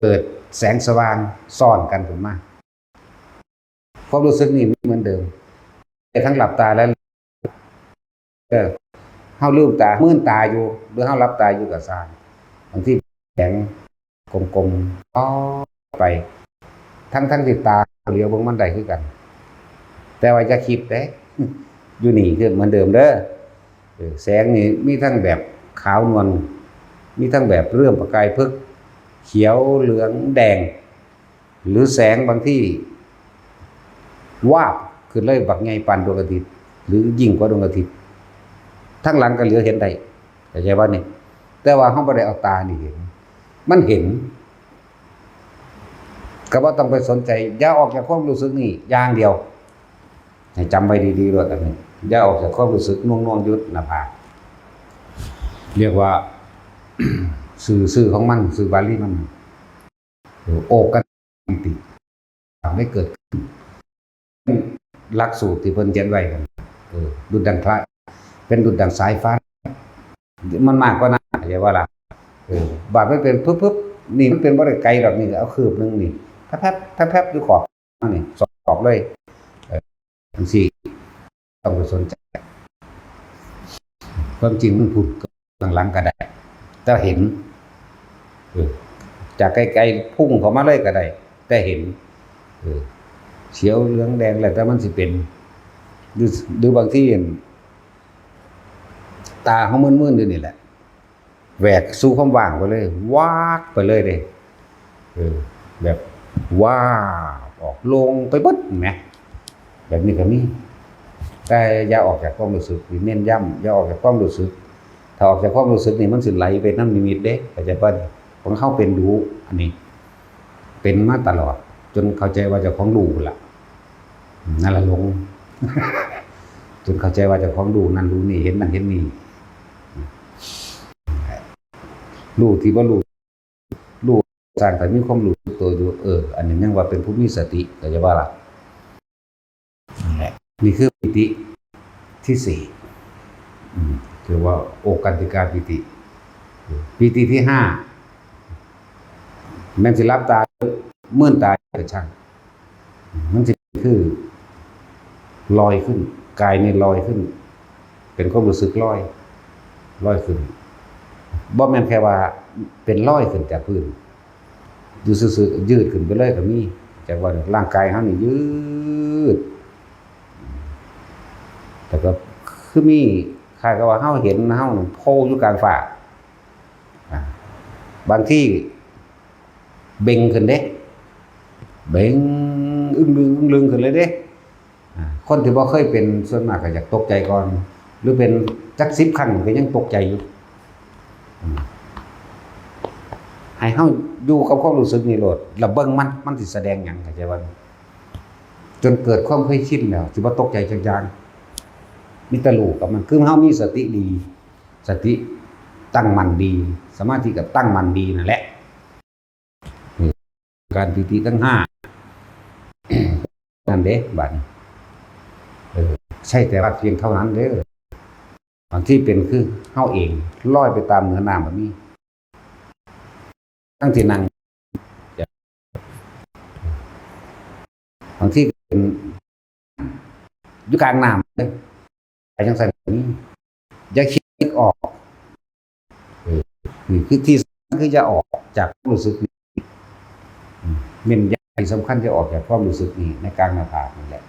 เกิดแสงสว่างซ้อนกันขึ้นมา ความรู้สึกนี่ไม่เหมือนเดิม แต่ทั้งหลับตาและ เออ เฮาลืมตา มืนตาอยู่ หรือเฮาหลับตาอยู่ก็ซ่าง บางทีแสงกลมๆ อ๋อ ไป ทั้งๆที่ตาเหลียวเบิ่งมันได้คือกัน แต่ว่าอย่าคิดเด้ อยู่นี่คือเหมือนเดิมเด้อ เออ แสงนี่มีทั้งแบบขาวนวล มีทั้งแบบเริ่มประกายพึก เขียว เหลือง แดง หรือแสงบางที่ วาบขึ้นเลย บักใหญ่ปานดวงอาทิตย์ หรือยิ่งกว่าดวงอาทิตย์ ทั้งหลังก็เหลือเห็นได้ เข้าใจบ่นี่ แต่ว่าเฮาบ่ได้เอาตานี่เห็น มันเห็น ก็บ่ต้องไปสนใจ อย่าออกจากความรู้สึกนี่อย่างเดียว ให้จำไว้ดีๆโลดอันนี้ อย่าออกจากความรู้สึกน่วงๆอยู่หน้าผาก เรียกว่า ชื่อ ชื่อของมัน ชื่อบาลีมัน โอกันติ ได้เกิดขึ้น หลักสูตรที่เพิ่นเขียนไว้นั่น เออ ดุจดังพระ เป็นดุจดังสายฟ้า มันมากกว่านั้น เข้าใจบ่ล่ะ เออ บาดมันเป็นปึ๊บๆ นี่มันเป็นบ่ได้ไกลดอก นี่เอาคืบหนึ่งนี่ แป๊บๆ แป๊บๆ อยู่ขอบนี่ สอบเลย เออ จังซี่ ต้องไปสนใจ ความจริงมันพุ้น ข้างหลังก็ได้ แต่เห็น เออ จากไกลๆ พุ่งเข้ามาเลยก็ได้ แต่เห็น เออ เขียวเหลืองแดงแล้วแต่มันสิเป็น หรือ หรือบางที ตาเฮามืนๆอยู่นี่แหละ แหวกสู่ความว่างไปเลย วากไปเลยเด้ เออ แบบ วาบออก โล่งไปเบิดแหม แบบนี้ก็มี แต่อย่าออกจากความรู้สึก นี่เน้นย้ำ อย่าออกจากความรู้สึก ถ้าออกจากความรู้สึกนี่มันสิไหลไปนำนิมิตเด้ เข้าใจบ่ ของเฮาเป็นดู๋ อันนี้ เป็นมาตลอด จนเข้าใจว่าเจ้าของรู้ล่ะ นั่นล่ะหลง จนเข้าใจว่าเจ้าของรู้นั่นรู้นี่ เห็นนั่นเห็นนี่ รู้ที่บ่รู้ รู้สร้างแต่มีความรู้สึกตัวอยู่ เออ อันนี้ยังว่าเป็นผู้มีสติ เข้าใจบ่ล่ะ นั่นแหละ นี่คือปีติที่สี่ อืม คือว่าโอกันติกาปีติ ปีติที่ห้า แม่นสิหลับตา มืนตาก็ช่าง มันสิคือลอยขึ้น กายนี่ลอยขึ้น เป็นความรู้สึกลอย ลอยขึ้น บ่แม่นแค่ว่าเป็นลอยขึ้นจากพื้น อยู่ซื่อๆ ยืดขึ้นไปเลยก็มี จากว่าร่างกายเฮานี่ยืด แต่ก็คือมี คล้ายกับว่าเฮาเห็นเฮานั่นโผล่อยู่กลางฟ้า อ่า บางทีเบ่งขึ้นเด้ เบ่งอึ้งลึงอึ้งลึงขึ้นเลยเด้ อ่า คนที่บ่เคยเป็นส่วนมากก็อยากตกใจก่อน หรือเป็นจักสิบครั้งก็ยังตกใจอยู่ อืม ให้เฮาอยู่กับความรู้สึกนี่โลด แล้วเบิ่งมัน มันสิแสดงหยัง เข้าใจบ่ จนเกิดความเคยชินแล้ว สิบ่ตกใจจักอย่าง มีแต่รู้กับมัน คือเฮามีสติดี สติตั้งมั่นดี สมาธิก็ตั้งมั่นดีนั่นแหละ นี่ การปีติทั้งห้า นั่นเด้ บัดนี้ เออ ใช่แต่ว่าเพียงเท่านั้นเด้อ บางทีเป็นคือเฮาเอง ลอยไปตามเหนือน้ำแบบนี้ ทั้งที่นั่ง บางทีเป็น อยู่กลางน้ำเด้ ไปจังซั่นก็มี อย่าคิด คิดออก เออ นี่คือที่สำคัญ คืออย่าออกจากความรู้สึกนี้ อืม เน้นย้ำที่สำคัญ อย่าออกจากความรู้สึกนี้ ในกลางหน้าผากนี่แหละ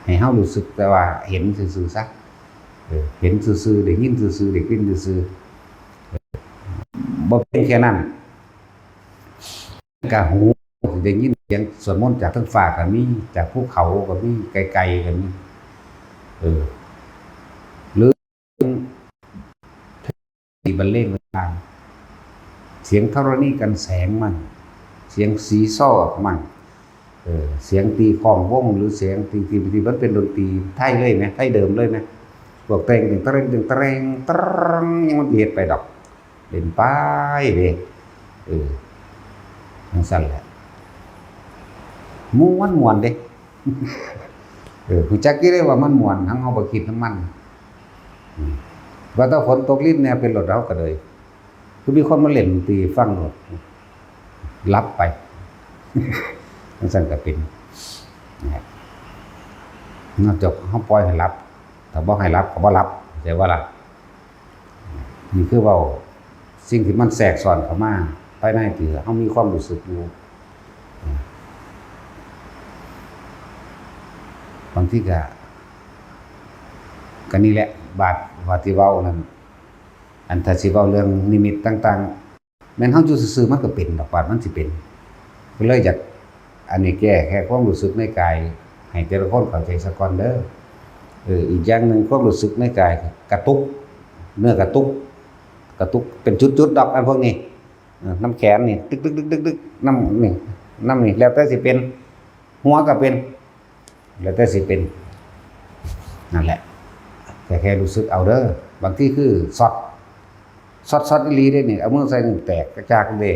ให้เฮารู้สึกแต่ว่าเห็นซื่อๆซะ เออ เห็นซื่อๆ ได้ยินซื่อๆ ได้กลิ่นซื่อๆ เออ บ่เพียงแค่นั้น กะหู ได้ยินเสียงสวดมนต์จากเทิงฟ้าก็มี จากภูเขาก็มี ไกลๆก็มี เออ หรือ ที่บรรเลงต่างๆ เสียงธรณีกันแสงมั่ง เสียงซีซอมั่ง เออ เสียงตีคล้องวง หรือเสียงที่ ที่ ที่มันเป็นดนตรีไทยเลยไหม ไทยเดิมเลยไหม พวกแต่ง เตรง เตรง เตรง ยังมันเฮ็ดไปดอก เล่นไปเด้ เออ จั่งซั้นแหละ ม่วน ม่วนเด้ เออ รู้จักอยู่เด้ว่ามันม่วน ทั้งเฮาบ่คิดนำมัน อืม ว่าแต่ฝนตกรินแหน่เป็นโลด เฮาก็เลย คือมีคนมาเล่นดนตรีฟังโลด หลับไป จั่งซั้นก็เป็น นะฮะ นอกจากเฮาปล่อยให้หลับ ถ้าบ่ให้หลับก็บ่หลับ เข้าใจบ่ล่ะ นี่คือเว้าสิ่งที่มันแทรกซ้อนเข้ามาภายในที่เฮามีความรู้สึกอยู่ บางทีก็ ก็นี่แหละ บาด บาดที่เว้านั่น อันถ้าสิเว้าเรื่องนิมิตต่างๆ แม่นเฮาอยู่ซื่อๆ มันก็เป็นดอก บาดมันสิเป็น ก็เลยอยาก อันนี้แก้แค่ความรู้สึกในกาย ให้แต่ละคนเข้าใจซะก่อนเด้อ เออ อีกอย่างหนึ่ง ความรู้สึกในกายกระตุก เนื้อกระตุก กระตุกเป็นจุดๆ ดอก อันพวกนี้ เออ นำแขนนี่ ตึกๆๆๆๆ นำนี่ นำนี่ แล้วแต่สิเป็น หัวก็เป็น แล้วแต่สิเป็น นั่นแหละ แต่แค่รู้สึกเอาเด้อ บางทีคือช็อต ช็อตๆ อีหลีเด้นี่ เอามือใส่นี่แตกกระจายเด้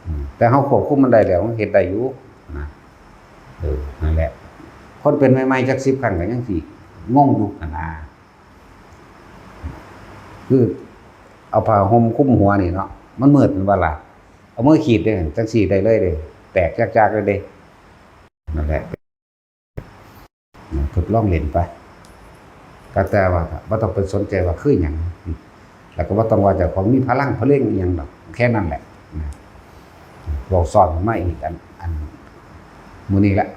อืม แต่เฮาควบคุมมันได้แล้ว มันเฮ็ดได้อยู่นะ เออ นั่นแหละ คนเป็นใหม่ๆ จักสิบครั้งก็ยังสิงงอยู่หั่นนะ คือเอาผ้าห่มคลุมหัวนี่เนาะ มันมืดแม่นบ่ล่ะ เอามือขีดเด้ จั่งซี้ได้เลยเด้ แตกจากๆ เลยเด้ นั่นแหละ ทดลองเล่นไป ก็แต่ว่าบ่ต้องไปสนใจว่าคือหยัง แล้วก็บ่ต้องว่าเจ้าของมีพลังพะเล่งอิหยังดอก แค่นั้นแหละนะ เว้าซ้อนมาอีกอัน อันมื้อนี้ละ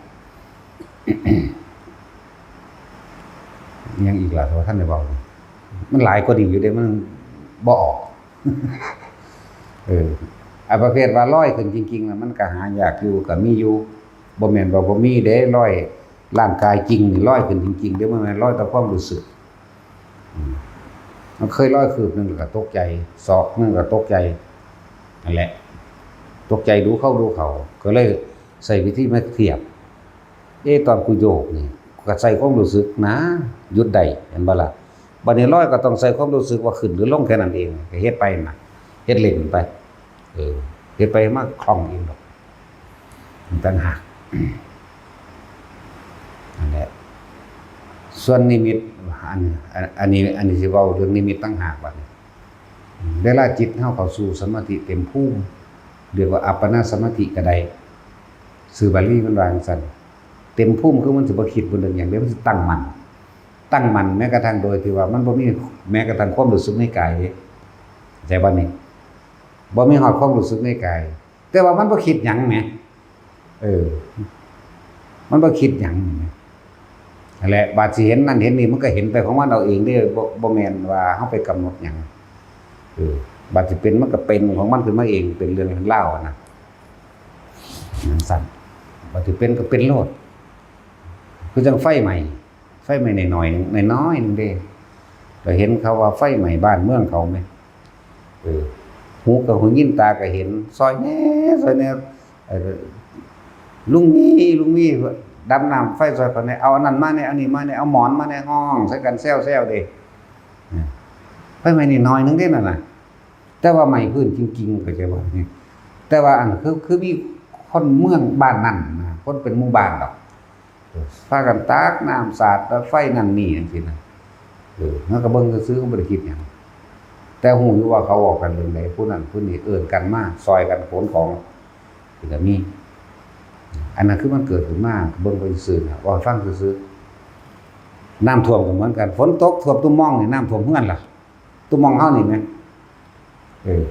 อิหยังอีกล่ะ ว่าท่านได้เว้า มันหลายกว่านี้อยู่เด้ มันบ่ออก เออ ไอ้ประเภทว่าลอยขึ้นจริงๆ น่ะ มันก็หายากอยู่ ก็มีอยู่ บ่แม่นว่าบ่มีเด้ ลอยร่างกายจริงนี่ลอยขึ้นจริงๆ เด้ บ่แม่นลอยแต่ความรู้สึก อืม มันเคยลอยคืบหนึ่งก็ตกใจ ศอกหนึ่งก็ตกใจ นั่นแหละ ตกใจดูเขาดูเขา ก็เลยใช้วิธีมาเทียบ เอ๊ะ ตอนกูโยกนี่ ก็ใช้ความรู้สึกนะ หยุดได้ เห็นบ่ล่ะ บัดนี้ลอยก็ต้องใช้ความรู้สึกว่าขึ้นหรือลงแค่นั้นเอง ก็เฮ็ดไปนะ เฮ็ดเล่นไป เออ เฮ็ดไปมาคล่องเองดอก มันต่างหาก นั่นแหละ ส่วนนิมิต อัน อัน อันนี้ อันนี้สิเว้าเรื่องนิมิตต่างหากบัดนี้ เวลาจิตเฮาเข้าสู่สมาธิเต็มภูมิ เรียกว่าอัปปนาสมาธิก็ได้ ชื่อบาลีมันว่าจั่งซั้น เต็มภูมิคือมันสิบ่คิดบ่นึกหยังเด้ มันสิตั้งมั่น ตั้งมั่นแม้กระทั่งโดยที่ว่ามันบ่มีแม้กระทั่งความรู้สึกในกายเด้ เข้าใจบ่นี่ บ่มีฮอดความรู้สึกในกาย แต่ว่ามันบ่คิดหยังแหม เออ มันบ่คิดหยังแหม นั่นแหละ บาดสิเห็นนั่นเห็นนี่ มันก็เห็นไปของมันเอาเองเด้ บ่ บ่แม่นว่าเฮาไปกำหนดหยัง เออ บาดสิเป็นมันก็เป็นของมันขึ้นมาเอง เป็นเรื่องเป็นราวอะนะ จั่งซั้น บาดสิเป็นก็เป็นโลด คือจั่งไฟไหม้ ไฟไหม้น้อยๆ หนึ่ง น้อยๆ หนึ่งเด้ ก็เห็นเขาว่าไฟไหม้บ้านเมืองเขาแหม เออ หูก็หูยิน ตาก็เห็น ซ่อยแหน่ ซ่อยแหน่ เออ ลุงมี ลุงมี ดำน้ำไฟซ่อยข้อยแหน่ เอาอันนั้นมาแหน่ เอานี่มาแหน่ เอาหมอนมาแหน่ ฮ้องใส่กันแซวๆ เด้ เออ ไฟไหม้น้อยๆ หนึ่งเด้นั่นน่ะ แต่ว่าไหม้พื้นจริงๆ เข้าใจบ่ แต่ว่าอันคือ คือมีคนเมืองบ้านนั่นนะ คนเป็นหมู่บ้านดอก พากันตักน้ำสาดไฟนั่นนี่จั่งซี้นะ เออ มันก็เบิ่งซื่อๆ ก็บ่ได้คิดหยัง แต่ฮู้อยู่ว่าเขาเว้ากันเรื่องใด ผู้นั้นผู้นี้เอิ้นกันมา ซ่อยกันขนของ ก็มี อันนั้นคือมันเกิดขึ้นมา เบิ่งไปซื่อๆ นะ เว้าให้ฟังซื่อๆ น้ำท่วมก็เหมือนกัน ฝนตกท่วมตุ่มม่องนี่ น้ำท่วมเฮือนล่ะ ตุ่มม่องเฮานี่แหม เออ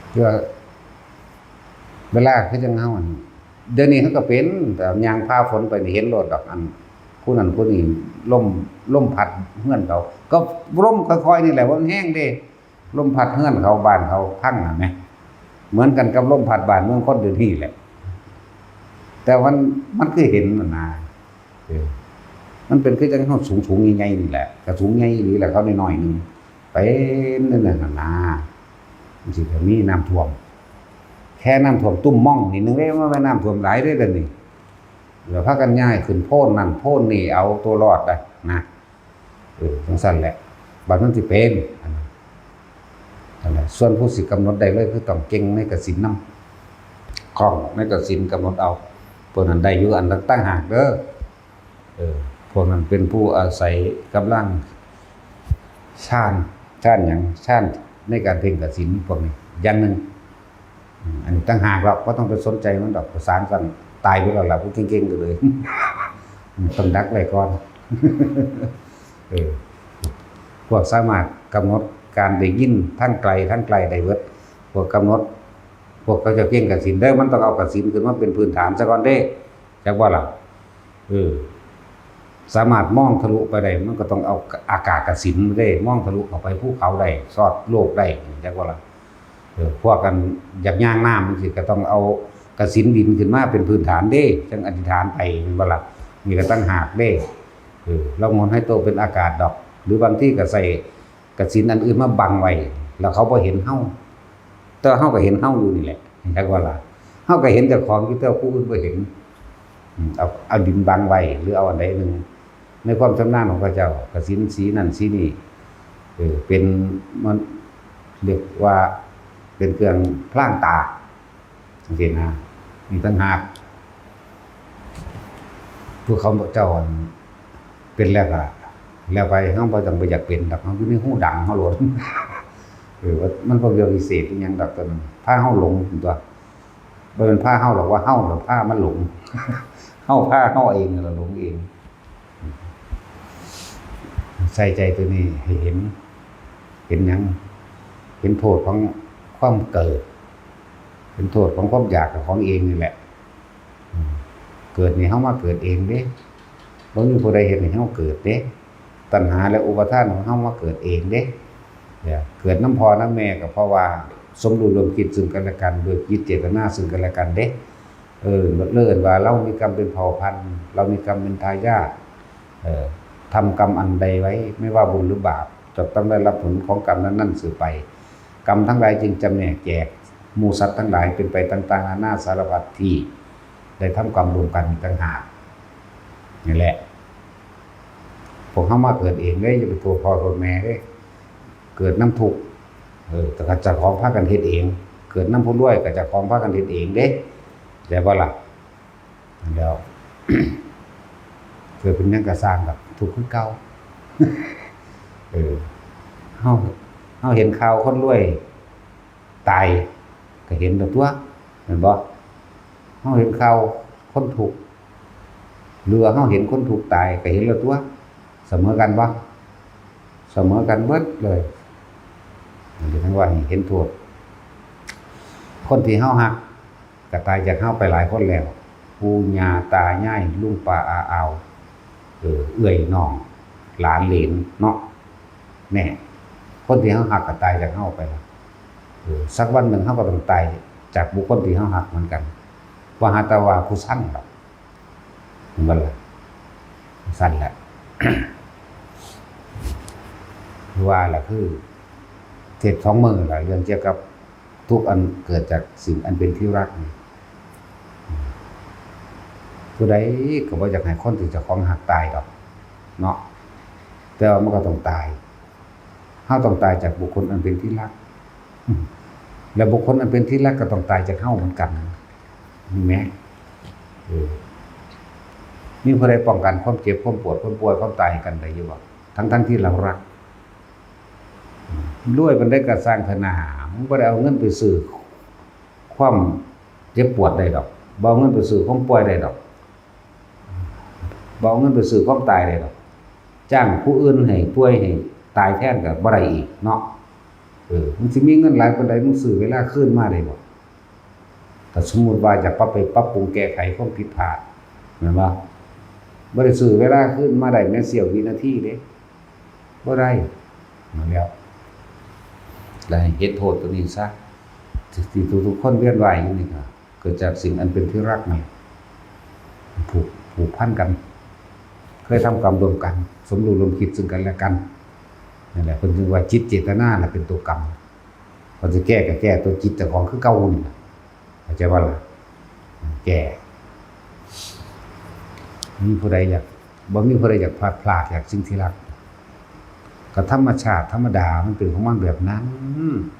เพื่อเวลาคือจั่งเฮาหั่น เดี๋ยวนี้เฮาก็เป็น แต่ย่างฟ้าฝนไปนี่เห็นโลดดอก อันผู้นั้นผู้นี้ ลม ลมพัดเฮือนเขา ก็ลมค่อยๆนี่แหละ บ่มันแฮงเด้ ลมพัดเฮือนเขา บ้านเขาพังน่ะแหม เหมือนกันกับลมพัดบ้านเมืองคนเดี๋ยวนี้แหละ แต่มัน มันคือเห็นน่ะนะ เออ มันเป็นคือจั่งเฮาสูงๆใหญ่ๆนี่แหละ ก็สูงใหญ่อีหลีแหละ เขาน้อยๆหนึ่ง เป็นนั่นน่ะนะ มันสิก็มีน้ำท่วม แค่น้ำท่วมตุ่มม่องนิดนึงเด้ มันบ่แม่นน้ำท่วมหลายเด้เดี๋ยวนี้ แล้วพากันย้ายขึ้นโพนนั่นโพนนี่ เอาตัวรอดได้นะ เออ จั่งซั้นแหละ บัดมันสิเป็น อันนั้น นั่นแหละ ส่วนผู้สิกำหนดได้เลย คือต้องเก่งในกสิณนำ คล่องในกสิณกำหนดเอา พวกนั้นได้อยู่อันละต่างหากเด้อ เออ พวกนั้นเป็นผู้อาศัยกำลังฌาน ฌานหยัง ฌานในการเพ่งกสิณพวกนี้ อย่างหนึ่ง อืม อันนี้ต่างหากหรอก บ่ต้องไปสนใจมันดอก ภาษาสั่นตายไปแล้วล่ะ ผู้เก่งๆก็เลย อืม ต้องดักไว้ก่อน เออ พวกสามารถกำหนดการได้ยินทั้งไกลทั้งใกล้ได้เบิด พวกกำหนด พวกเขาเจ้าเก่งกสิณเด้อ มันต้องเอากสิณขึ้นมาเป็นพื้นฐานซะก่อนเด้ จักบ่ล่ะ เออ สามารถมองทะลุไปได้ มันก็ต้องเอาอากาศกสิณเด้ มองทะลุเข้าไปภูเขาได้ ซอดโลกได้ จักบ่ล่ะ เออ พวกกันอยากย่างน้ำจั่งซี้ ก็ต้องเอากสิณดินขึ้นมาเป็นพื้นฐานเด้ จั่งอธิษฐานไป แม่นบ่ล่ะ นี่ก็ต่างหากเด้ เออ เรามนต์ให้โตเป็นอากาศดอก หรือบางทีก็ใส่กสิณอันอื่นมาบังไว้ แล้วเขาบ่เห็นเฮา แต่ว่าเฮาก็เห็นเฮาอยู่นี่แหละ จักว่าล่ะ เฮาก็เห็นเจ้าของอยู่ แต่ว่าผู้อื่นบ่เห็น อืม เอา เอาดินบังไว้ หรือเอาอันใดหนึ่ง ในความชำนาญของเขาเจ้า กสิณสีนั่นสีนี่ เออ เป็น มันเรียกว่าเป็นเครื่องพรางตา จั่งซี้นะ นี่ต่างหาก ผู้เขาเจ้าอันเป็นแล้วก็แล้วไป เฮาบ่ต้องไปอยากเป็นดอก เฮาอยู่ในฮูดังเฮาโลด เออ ว่ามันบ่เรื่องพิเศษอิหยังดอก ตัวนั้นพาเฮาหลงตัว บ่แม่นพาเฮาหรอก ว่าเฮาน่ะพามันหลง เฮาพาเฮาเองนั่นล่ะหลงเอง ใส่ใจตัวนี้ให้เห็น เห็นหยัง เห็นโทษของความเกิด เห็นโทษของความอยากกับของเองนี่แหละ อืม เกิดนี่เฮามาเกิดเองเด้ บ่มีผู้ใดเฮ็ดให้เฮาเกิดเด้ ตัณหาและอุปาทานของเฮามาเกิดเองเด้ เนี่ย เกิดนำพ่อนำแม่ก็เพราะว่าสมรู้ร่วมคิดซึ่งกันและกัน ด้วยจิตเจตนาซึ่งกันและกันเด้ เออ เอิ้นว่าเรามีกรรมเป็นเผ่าพันธุ์ เรามีกรรมเป็นทายาท เออ ทำกรรมอันใดไว้ ไม่ว่าบุญหรือบาป จะต้องได้รับผลของกรรมนั้นๆสืบไป กรรมทั้งหลายจึงจำแนกแจกหมู่สัตว์ทั้งหลายเป็นไปต่างๆนานาสารพัดที่ ได้ทำกรรมร่วมกันต่างหาก นี่แหละ พวกเฮามาเกิดเองเด้ อย่าไปโทษพ่อโทษแม่เด้ เกิดนำทุกข์ เออ แต่ก็เจ้าของพากันเฮ็ดเอง เกิดนำผู้รวยก็เจ้าของพากันเฮ็ดเองเด้ เข้าใจบ่ล่ะ แล้ว เกิดเป็นหยังก็ซ่างดอก ทุกข์คือเก่า เออ เฮา เฮาเห็นข่าวคนรวยตาย ก็เห็นแล้วตั่ว แม่นบ่ เฮาเห็นข่าวคนทุกข์ หรือว่าเฮาเห็นคนทุกข์ตาย ก็เห็นแล้วตั่ว เสมอกันบ่ เสมอกันเบิดเลย อันนี้ทั้งว่านี่เห็นโทษ คนที่เฮาฮัก ก็ตายจากเฮาไปหลายคนแล้ว ปู่ย่าตายาย ลุงป้าอาอาว เออ เอื้อยน้อง หลานเหลนเนาะ แน่ คนที่เฮาฮักก็ตายจากเฮาไปแล้ว เออ สักวันหนึ่งเฮาก็ต้องตายจากบุคคลที่เฮาฮักเหมือนกัน ว่าหาแต่ว่าผู้ซังดอก เห็นบ่ล่ะ ซั่นแหละ ว่าล่ะคือ เทศน์สองมื้อล่ะ เรื่องเกี่ยวกับทุกข์อันเกิดจากสิ่งอันเป็นที่รักนี่ ผู้ใดก็บ่อยากให้คนที่เจ้าของฮักตายดอก เนาะ แต่ว่ามันก็ต้องตาย เฮาต้องตายจากบุคคลอันเป็นที่รัก อืม และบุคคลอันเป็นที่รักก็ต้องตายจากเฮาเหมือนกัน เห็นไหม เออ มีผู้ใดป้องกันความเจ็บ ความปวด ความป่วย ความตายให้กันได้อยู่บ่ ทั้งๆที่เรารัก รวยปานใดก็ซ่างเถาะนา มึงบ่ได้เอาเงินไปซื้อความเจ็บปวดได้ดอก บ่เอาเงินไปซื้อความป่วยได้ดอก บ่เอาเงินไปซื้อความตายได้ดอก จ้างผู้อื่นให้ป่วยให้ ตายแทนก็บ่ได้อีกเนาะ เออ มึงสิมีเงินหลายปานใด มึงซื้อเวลาคืนมาได้บ่ ถ้าสมมุติว่าอยากปรับไปปรับปรุงแก้ไขความผิดพลาด แม่นบ่ บ่ได้ซื้อเวลาคืนมาได้แม้เสี้ยววินาทีเด้ บ่ได้ นั่นแหล้ว และให้เห็นโทษตัวนี้ซะ ที่ ที่ทุกๆคนเวียนว่ายอยู่นี่ก็เกิดจากสิ่งอันเป็นที่รักนั่นแหละ ผูก ผูกพันกัน เคยทำกรรมร่วมกัน สมรู้ร่วมคิดซึ่งกันและกัน นั่นแหละ เพิ่นจึงว่าจิตเจตนาน่ะเป็นตัวกรรม เขาสิแก้ก็แก้ตัวจิตเจ้าของคือเก่านี่ล่ะ เข้าใจบ่ล่ะ แก้ มีผู้ใดอยาก บ่มีผู้ใดอยากพลัดพรากจากสิ่งที่รัก ก็ธรรมชาติธรรมดามันเป็นของมันแบบนั้น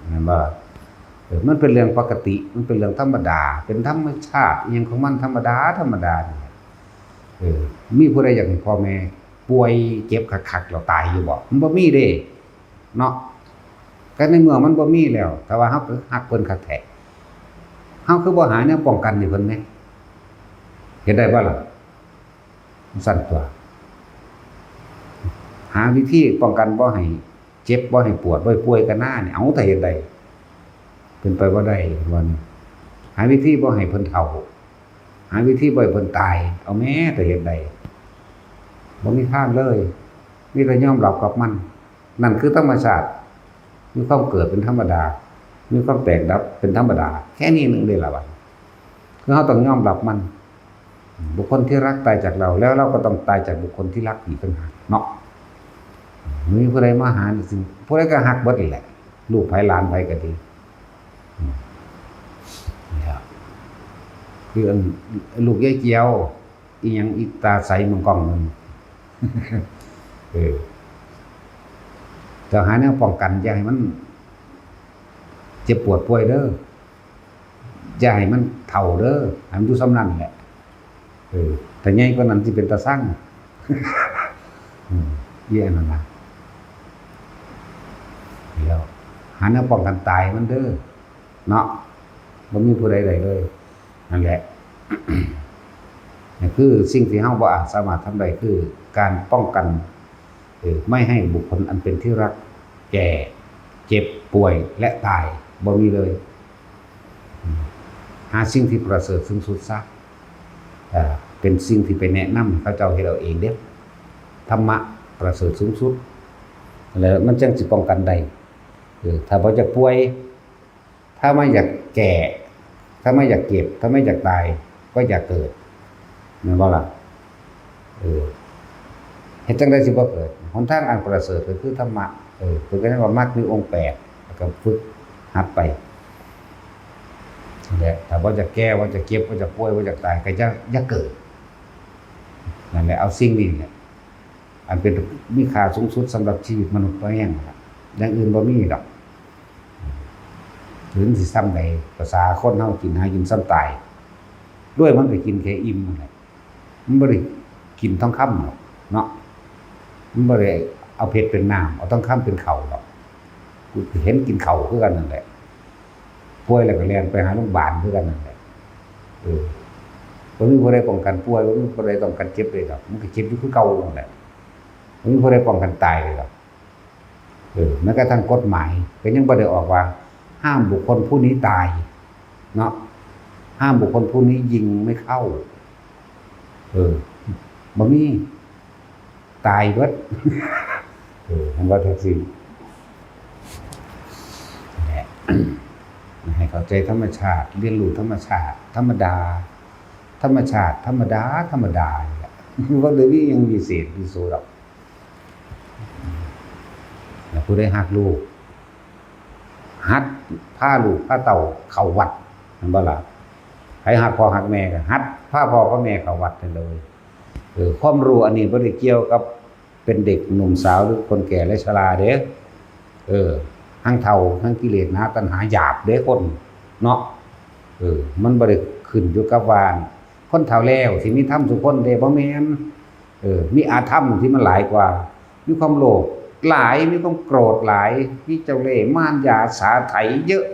แม่นบ่ล่ะ เออ มันเป็นเรื่องปกติ มันเป็นเรื่องธรรมดา เป็นธรรมชาติอิหยังของมันธรรมดาธรรมดานี่แหละ เออ มีผู้ใดอยากให้พ่อแม่ป่วยเจ็บคักๆแล้วตายอยู่บ่ มันบ่มีเด้ เนาะ ก็ในเมื่อมันบ่มีแล้ว แต่ว่าเฮาก็ฮักเพิ่นคักแท้ เฮาคือบ่หาแนวป้องกันให้เพิ่นแหน่ เฮ็ดได้บ่ล่ะ สั่นตัว หาวิธีป้องกันบ่ให้เจ็บ บ่ให้ปวด บ่ให้ป่วยกันหน้านี่ เอา ถ้าเฮ็ดได้ เป็นไปบ่ได้ ว่านี่ หาวิธีบ่ให้เพิ่นเฒ่า หาวิธีบ่ให้เพิ่นตาย เอาแหม ถ้าเฮ็ดได้ บ่มีทางเลย มีแต่ยอมรับกับมัน นั่นคือธรรมชาติ มีความเกิดเป็นธรรมดา มีความแตกดับเป็นธรรมดา แค่นี้หนึ่งเด้ล่ะบัด คือเฮาต้องยอมรับมัน บุคคลที่รักตายจากเรา แล้วเราก็ต้องตายจากบุคคลที่รักอีกต่างหากเนาะ มีผู้ใดมาหานี่สิ ผู้ใดก็ฮักเบิดนี่แหละ ลูกไผหลานไผก็ดี อืม เนี่ย คืออัน ลูกยายเจียว อีหยังอีตาใสมังกองนั่น เออ ต้องหาแนวป้องกัน อย่าให้มันเจ็บปวดป่วยเด้อ อย่าให้มันเฒ่าเด้อ ให้มันอยู่ส่ำนั้นแหละ เออ ถ้าใหญ่กว่านั้นสิเป็นตาซัง อืม เยี่ยนั่นล่ะ แล้วหาแนวป้องกันตายมันเด้อ เนาะ บ่มีผู้ใดได้เลย นั่นแหละ นี่คือสิ่งที่เฮาบ่อาจสามารถทำได้ คือการป้องกัน เอ่อ ไม่ให้บุคคลอันเป็นที่รักแก่ เจ็บป่วย และตาย บ่มีเลย อืม หาสิ่งที่ประเสริฐสูงสุดซะ เอ่อ เป็นสิ่งที่ไปแนะนำให้เขาเจ้าเฮ็ดเอาเองเด้อ ธรรมะประเสริฐสูงสุด แล้วมันจั่งสิป้องกันได้ เออ ถ้าบ่อยากป่วย ถ้าไม่อยากแก่ ถ้าไม่อยากเจ็บ ถ้าไม่อยากตาย ก็อย่าเกิด แม่นบ่ล่ะ เออ เฮ็ดจั่งใดสิบ่เกิด หนทางอันประเสริฐก็คือธรรมะ เออ เพิ่นก็เรียกว่ามรรคมีองค์แปด แล้วก็ฝึกหัดไป นั่นแหละ ถ้าบ่อยากแก่ บ่อยากเจ็บ บ่อยากป่วย บ่อยากตาย ก็อย่า อย่าเกิด นั่นแหละ เอาสิ่งนี้แหละ อันเป็นมีค่าสูงสุดสำหรับชีวิตมนุษย์ บ่แม่นล่ะ อย่างอื่นบ่มีดอก ถึงสิซ่ำใด ภาษาคนเฮากินหากินซ่ำตาย รวยมันก็กินแค่อิ่มนั่นแหละ มันบ่ได้กินทองคำหรอกเนาะ มันบ่ได้เอาเพชรเป็นน้ำ เอาทองคำเป็นข้าวดอก กูเห็นกินข้าวคือกันนั่นแหละ ป่วยแล้วก็แล่นไปหาโรงพยาบาลคือกันนั่นแหละ เออ บ่มีผู้ใดป้องกันป่วย บ่มีผู้ใดป้องกันเจ็บเลยดอก มันก็เจ็บอยู่คือเก่านั่นแหละ บ่มีผู้ใดป้องกันตายเลยดอก เออ แม้กระทั่งกฎหมายก็ยังบ่ได้ออกว่า ห้ามบุคคลผู้นี้ตาย เนาะ ห้ามบุคคลผู้นี้ยิงไม่เข้า เออ บ่มี ตายเบิด เออ มันว่าจั่งซี้ แหละ ให้เข้าใจธรรมชาติ เรียนรู้ธรรมชาติ ธรรมดา ธรรมชาติ ธรรมดา ธรรมดานี่แหละ บ่ได้มีหยังวิเศษวิโสดอก แล้วผู้ใดฮักลูก หัดพาลูกพาเต้าเข้าวัด แม่นบ่ล่ะ ใครฮักพ่อฮักแม่ก็หัดพาพ่อพาแม่เข้าวัดนั่นเลย เออ ความรู้อันนี้บ่ได้เกี่ยวกับเป็นเด็กหนุ่มสาวหรือคนแก่และชราเด้ เออ ทั้งเฒ่า ทั้งกิเลสหนา ตัณหาหยาบเด้คน เนาะ เออ มันบ่ได้ขึ้นอยู่กับว่า คนเฒ่าแล้วสิมีธรรมซุคนเด้ บ่แม่น เออ มีอธรรมที่มันหลายกว่า มีความโลภหลาย มีความโกรธหลาย มีเจ้าเล่ห์มารยาสาไถเยอะ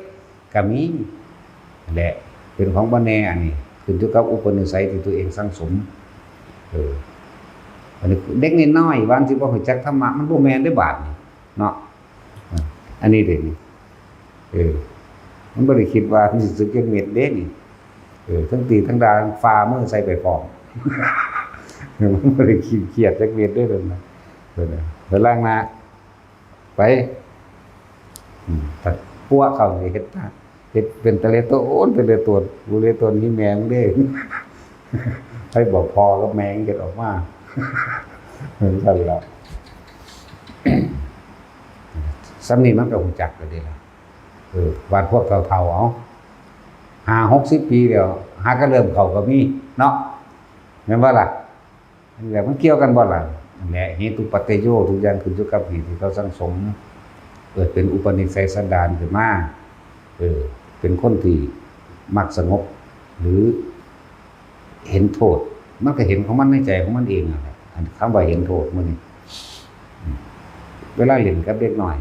ก็มี และเป็นของบ่แน่ อันนี้ขึ้นอยู่กับอุปนิสัยที่ตัวเองสั่งสม เออ อันนี้เด็กน้อยๆ ว่าสิบ่รู้จักธรรมะ มันบ่แม่นเด้อบาดนี้ เนาะ อ่ะ อันนี้เด้นี่ เออ มันบ่ได้คิดว่ามันสิสึกจักเม็ดเด้นี่ เออ ทั้งตีทั้งด่าฝ่ามือใส่ไปพร้อม มันบ่ได้คิดเครียดจักเม็ดเด้เพิ่นนะ เพิ่นนะ ไปล้างหน้า ไป อืม แต่ปัวเข้านี่เฮ็ดตา เฮ็ดเป็นตะเลโตน ตะเลโตน กูเลโตนนี่แม่มึงเด้ ให้บอกพ่อกับแม่มึงเฮ็ดออกมา เหมือนกันล่ะ ส่ำนี้มันก็ฮู้จักแล้วเด้ล่ะ เออ บาดพวกเฒ่าๆ เอา ห้าหกสิบปีแล้ว หากะเริ่มเข้าก็มีเนาะ แม่นบ่ล่ะ? นั่นแหละ มันเกี่ยวกันบ่ล่ะ? นั่นแหละ เหตุปัจจโย ทุกอย่างขึ้นอยู่กับเหตุที่เขาสั่งสม เกิดเป็นอุปนิสัยสันดานขึ้นมา เออ เป็นคนที่มักสงบ หรือเห็นโทษ มันก็เห็นของมันในใจของมันเองนั่นแหละ อันคำว่าเห็นโทษมื้อนี้ อืม เวลาเล่นกับเด็กน้อย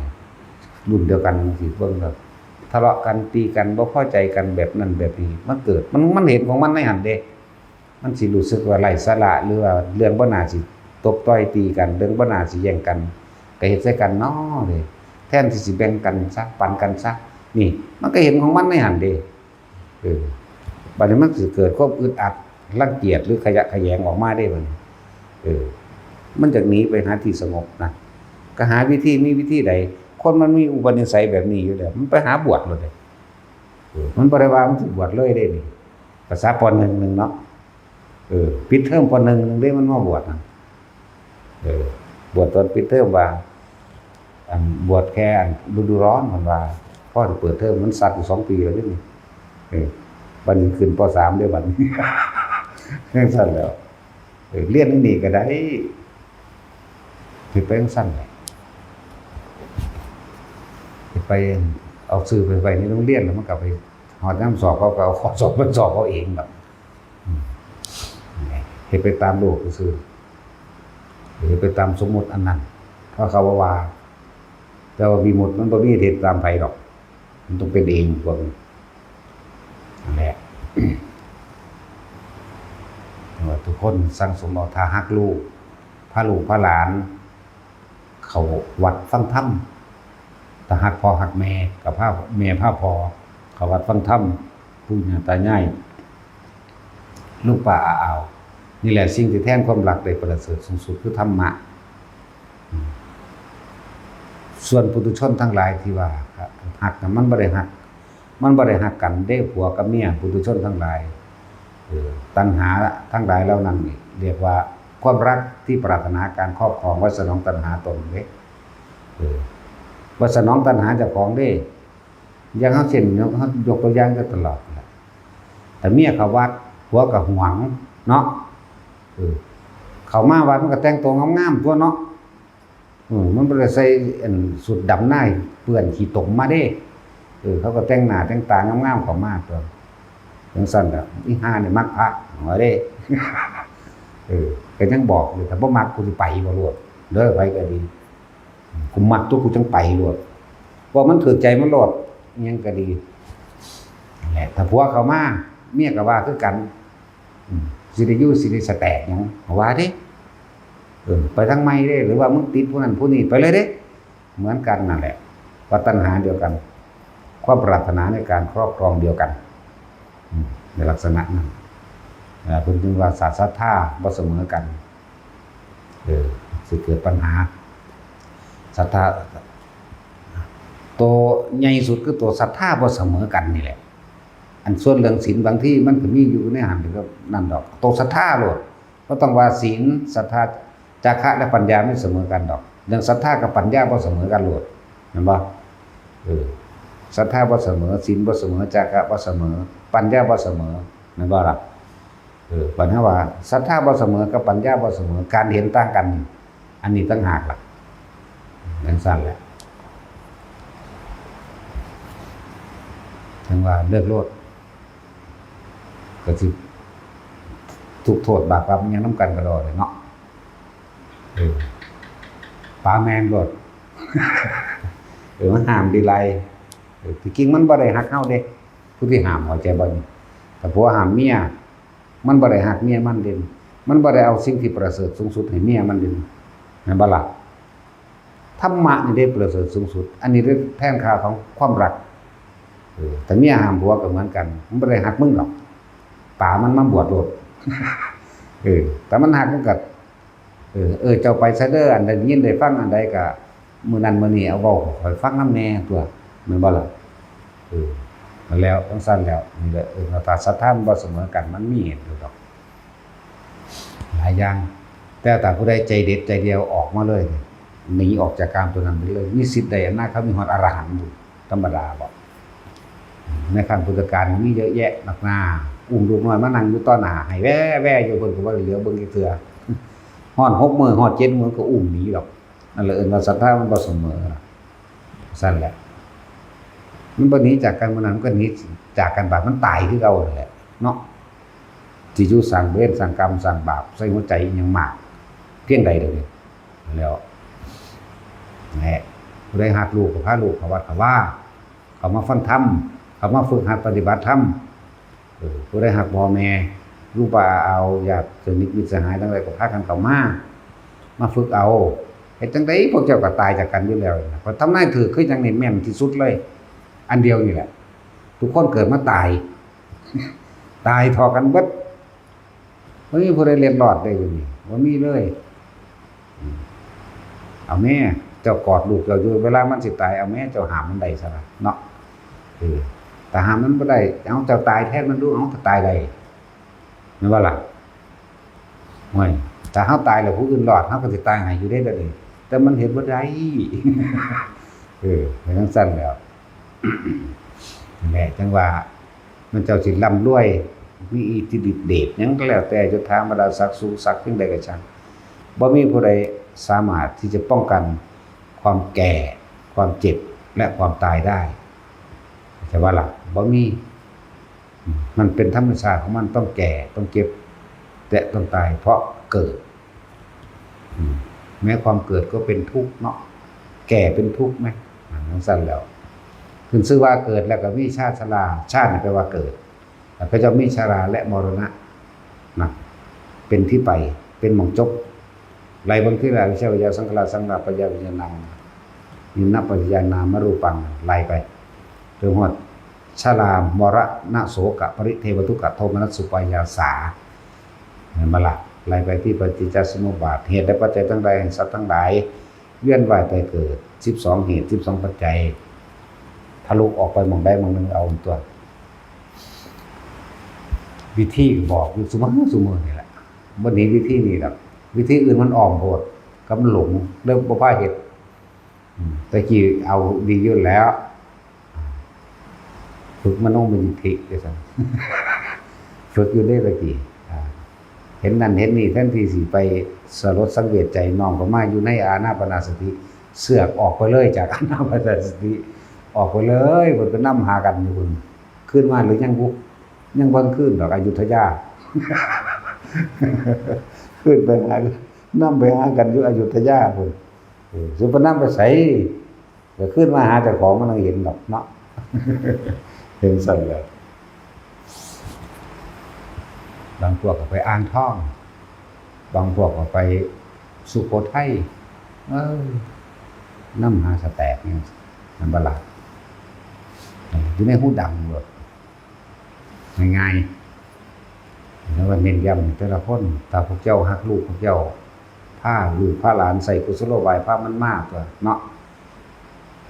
รุ่นเดียวกันจังซี้ เบิ่งแล้ว ทะเลาะกัน ตีกัน บ่พอใจกัน แบบนั้นแบบนี้ มันเกิด มัน มันเห็นของมันในหั่นเด้ มันสิรู้สึกว่าไร้สาระ หรือว่าเรื่องบ่น่าสิตบต่อยตีกัน เรื่องบ่น่าสิแย่งกัน ก็เฮ็ดใส่กันน้อเด้ แทนที่สิแบ่งกันซะ ปันกันซะ นี่ มันก็เห็นของมันในหั่นเด้ เออ บัดนี้มันสิเกิดความอึดอัด รังเกียจ หรือขยะแขยงออกมาเด้บัดนี้ เออ มันอยากหนีไปหาที่สงบนะ ก็หาวิธี มีวิธีใด คนมันมีอุปนิสัยแบบนี้อยู่แล้ว มันไปหาบวชโลดเด้ เออ มันบ่ได้ว่ามันสิบวชเลยเด้นี่ ภาษา ป.หนึ่ง หนึ่งเนาะ เออ ปิดเทอม ป.หนึ่ง หนึ่งเด้ มันมาบวชนะ เออ บวชตอนปิดเทอมว่า อัน บวชแค่อันฤดูร้อน มันว่า พอสิเปิดเทอม มันสัตว์อยู่สองปีแล้วเด้นี่ เออ บัดนี้ขึ้น ป.สาม เด้บัดนี้ จังซั่นแหล้ว เออ เรียนอันนี้ก็ได้ สิไปจังซั่นแหละ สิไปเอาชื่อไปไว้ในโรงเรียน แล้วมันก็ไปฮอดยามสอบ เขาก็เอาข้อสอบไปสอบเอาเองดอก อืม เฮ็ดไปตามโลกซื่อๆ เฮ็ดไปตามสมมุติอันนั้น เพราะเขาว่า แต่ว่าวิมุตติมันบ่มีเฮ็ดตามไผดอก มันต้องเป็นเองพวกนี้ นั่นแหละ แต่ว่าทุกคนสั่งสมเอา ถ้าฮักลูก พาลูกพาหลาน เข้าวัดฟังธรรม ถ้าฮักพ่อฮักแม่ ก็พาแม่พาพ่อเข้าวัดฟังธรรม ปู่ย่าตายาย ลุงป้าอาอาว นี่แหละสิ่งที่แทนความฮักได้ประเสริฐสูงสุดคือธรรมะ อืม ส่วนปุถุชนทั้งหลายที่ว่าฮักน่ะ มันบ่ได้ฮัก มันบ่ได้ฮักกันเด้ ผัวกับเมีย ปุถุชนทั้งหลาย เออ ตัณหาทั้งหลายเหล่านั้นนี่ เรียกว่าความรักที่ปรารถนาการครอบครอง ไว้สนองตัณหาตนเด้ เออ ไว้สนองตัณหาเจ้าของเด้ อย่างเฮาเช่น เฮายกตัวอย่างอยู่ตลอดนั่นแหละ แต่เมียเข้าวัด ผัวก็หวงเนาะ เออ เข้ามาวัดมันก็แต่งตัวงามๆ ตั่วเนาะ เออ มันบ่ได้ใส่อันสุดดำใน เปื้อนขี้ตมมาเด้ เออ เขาก็แต่งหน้าแต่งตางามๆ เข้ามาตั่ว จังซั่นน่ะ อีห่านี่มักพระ ว่าเด้ เออ ก็ยังบอกอยู่ ถ้าบ่มักกูสิไปบ่โลด เด้อ ไผก็ดี กูมักตัว กูจังไปโลด ว่ามันถืกใจมันโลด อิหยังก็ดี นั่นแหละ ถ้าผัวเข้ามา เมียก็ว่าคือกัน อืม สิได้อยู่ สิได้สแตกหยัง ว่าเด้ เออ ไปทางใหม่เด้ หรือว่ามึงติดผู้นั้นผู้นี้ ไปเลยเด้ เหมือนกันนั่นแหละ ว่าตัณหาเดียวกัน ความปรารถนาในการครอบครองเดียวกัน อืม ในลักษณะนั้น เอ่อ เพิ่นจึงว่าศาสตร์ศรัทธาบ่เสมอกัน เออ สิเกิดปัญหา ศรัทธา ตัวใหญ่สุดคือตัวศรัทธาบ่เสมอกันนี่แหละ อันส่วนเรื่องศีลบางทีมันก็มีอยู่ในหั้นก็นั่นดอก ตัวศรัทธาโลด บ่ต้องว่าศีล ศรัทธา จาคะและปัญญาไม่เสมอกันดอก เรื่องศรัทธากับปัญญาบ่เสมอกันโลด แม่นบ่ เออ ศรัทธาบ่เสมอ ศีลบ่เสมอ จาคะบ่เสมอ ปัญญาบ่เสมอ แม่นบ่ล่ะ เออ ปัญหาว่าศรัทธาบ่เสมอกับปัญญาบ่เสมอ การเห็นต่างกัน อันนี้ต่างหากล่ะ จังซั่นแหละ จังว่าเลิกโลด ก็สิทุกข์โทษบาปกรรมอิหยังนำกันก็ดอกเลยเนาะ เออ ปาแมงโลด เออ มันห้ามดีไร เออ ที่จริงมันบ่ได้ฮักเฮาเด้ ผู้ที่ห้าม เข้าใจบ่นี่ แต่ผัวห้ามเมีย มันบ่ได้ฮักเมียมันเด้ มันบ่ได้เอาสิ่งที่ประเสริฐสูงสุดให้เมียมันเด้ แม่นบ่ล่ะ? ถ ธรรมะนี่ได้ประเสริฐสูงสุด อันนี้ได้แทนค่าของความรัก เออ แต่เมียห้ามผัวก็เหมือนกัน มันบ่ได้ฮักมึงดอก ปามันมาบวชโลด เออ แต่มันฮักมันก็ เออ เออ เจ้าไปซะเด้อ อันใดยินได้ฟังอันใดก็ มื้อนั้นมื้อนี้เอาเว้าให้ข้อยฟังนำแหน่ตั่ว แม่นบ่ล่ะ เออ นั่นแล้ว จั่งซั้นแล้ว นี่แหละ เออ ถ้าศรัทธามันบ่เสมอกัน มันมีเหตุอยู่ดอก หลายอย่าง แต่ถ้าผู้ใดใจเด็ดใจเดียวออกมาเลย หนีออกจากกามตัวนั้นไปเลย มีสิทธิ์ได้อนาคามี ฮอดอรหันต์อยู่ ธรรมดาบ่ ในครั้งพุทธกาลมีเยอะแยะมากหน้า อุ้มลูกน้อยมานั่งอยู่ต่อหน้า ให้แว่ๆอยู่ เพิ่นก็บ่ได้เหลียวเบิ่งจักเทื่อ ฮอดหกมื้อ ฮอดเจ็ดมื้อก็อุ้มหนีดอก นั่นแหละเอิ้นว่าศรัทธามันบ่เสมอ ซั่นแหละ มันบ่หนีจากกันมื้อนั้น มันก็หนีจากกันบาดมันตายคือเก่านั่นแหละเนาะ สิอยู่สร้างเวรสร้างกรรมสร้างบาปใส่หัวใจอิหยังมาก เพียงใดเดี๋ยวนี้ แล้ว แหละ ผู้ใดฮักลูกก็พาลูกเข้าวัดเข้าวา เข้ามาฟังธรรม เข้ามาฝึกหัดปฏิบัติธรรม เออ ผู้ใดฮักพ่อแม่ ลูกป้าอาอาว ญาติสนิทมิตรสหายทั้งหลายก็พากันเข้ามา มาฝึกเอา เฮ็ดจั่งใดพวกเจ้าก็ตายจากกันอยู่แล้วนะ เพราะทำนายถืกคือจั่งนี่แม่นที่สุดเลย อันเดียวนี่แหละ ทุกคนเกิดมาตาย ตายเท่ากันเบิด บ่มีผู้ใดเล็ดลอดได้อยู่นี่ บ่มีเลย อืม เอาแม่ เจ้ากอดลูกเจ้าอยู่ เวลามันสิตาย เอาแม่ เจ้าห้ามมันได้ซะล่ะเนาะ เออ ถ้าห้ามมันบ่ได้ เอา เจ้าตายแทนมันดู เอา ถ้าตายได้ แม่นบ่ล่ะ โอ้ย ถ้าเฮาตายแล้วผู้อื่นรอด เฮาก็สิตายให้อยู่เด้เดี๋ยวนี้ แต่มันเฮ็ดบ่ได้ เออ เป็นจั่งซั้นแหล้ว นั่นแหละ จั่งว่า มันเจ้าสิร่ำรวย มีอิทธิฤทธิ์เดชหยังก็แล้วแต่ ยศถาบรรดาศักดิ์สูงสักเพียงใดก็ช่าง บ่มีผู้ใดสามารถที่จะป้องกันความแก่ ความเจ็บ และความตายได้ แต่ว่าล่ะ บ่มี มันเป็นธรรมชาติของมัน ต้องแก่ ต้องเจ็บ และต้องตาย เพราะเกิด อืม แม้ความเกิดก็เป็นทุกข์เนาะ แก่เป็นทุกข์ไหม อ่า จั่งซั้นแล้ว ขึ้นชื่อว่าเกิดแล้วก็มีชาติชรา ชาตินี่แปลว่าเกิด แล้วก็จะมีชราและมรณะนะ เป็นที่ไป เป็นหม่องจบ ไล่เบิ่งทีละ อวิชชา ปัจจยา สังขารา สังขาร ปัจจยา วิญญาณัง วิญญาณปัจจยานามรูปัง ไล่ไป จนฮอด ชรา มรณะ โสกะ ปริเทวะ ทุกขะ โทมนัสสุปายาสา เห็นบ่ล่ะ ไล่ไปที่ปฏิจจสมุปบาท เหตุและปัจจัยทั้งหลาย ให้สัตว์ทั้งหลาย เวียนว่ายตายเกิด สิบสองเหตุ สิบสองปัจจัย ทะลุออกไปหม่องใดหม่องหนึ่งเอาตัว วิธีก็บอกอยู่ซุมื้อซุมื้อนี่แหละ บ่หนีวิธีนี้ดอก วิธีอื่นมันอ้อมโพด กับมันหลง เลยบ่พาเฮ็ด อืม แต่กี้เอาดีอยู่แล้ว ฝึกมโนมยิทธิด้วยซ้ำ ฝึกอยู่เด้ตะกี้ อ่า เห็นนั่นเห็นนี่ แทนที่สิไปสลดสังเวชใจ น้อมเข้ามาอยู่ในอานาปานสติ เสือกออกไปเลยจากอานาปานสติ ออกไปเลย เพิ่นไปนำหากันอยู่พุ่น คืนมาหรือยังบุ ยังบ่คืนดอก อยุธยา คืนไปหา นำไปหากันอยู่อยุธยาพุ่น เออ สิไปนำไปไส ก็คืนมาหาเจ้าของมันต้องเห็นดอกเนาะ เห็นซั่นแหละ บางพวกก็ไปอ่างทอง บางพวกก็ไปสุโขทัย เออ นำหาสแตกเนี่ย มันบ่ล่ะ อยู่ในหูดังโลด ง่ายๆ แล้วก็เน้นย้ำให้แต่ละคน ถ้าพวกเจ้าฮักลูกพวกเจ้า พาลูกพาหลานใส่กุศโลบาย พามันมาตัวเนาะ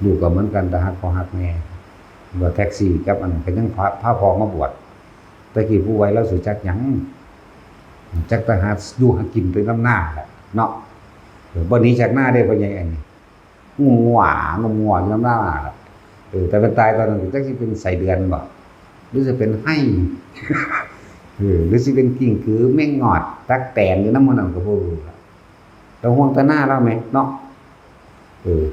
ลูกก็เหมือนกัน ถ้าฮักพ่อฮักแม่ รถแท็กซี่กับอันนั้นก็ยังพา พาพ่อมาบวช แต่กี้ผู้วัยเราสิจักหยัง จักแต่หาอยู่หากินไปนำหน้าแหละเนาะ เออ บ่หนีจากหน้าเด้ พ่อใหญ่อันนี้ งุ่มงัว งุ่มงัวอยู่นำหน้าล่ะ เออ แต่เป็นตายตอนนั้นจักสิเป็นไส้เดือนบ่ หรือสิเป็นไฮ่ เออ หรือสิเป็นกิ้งกือ แมงงอด ตั๊กแตนอยู่นำหมู่นั้นก็บ่รู้ล่ะ แต่ห่วงแต่หน้าเราแหมเนาะ เออ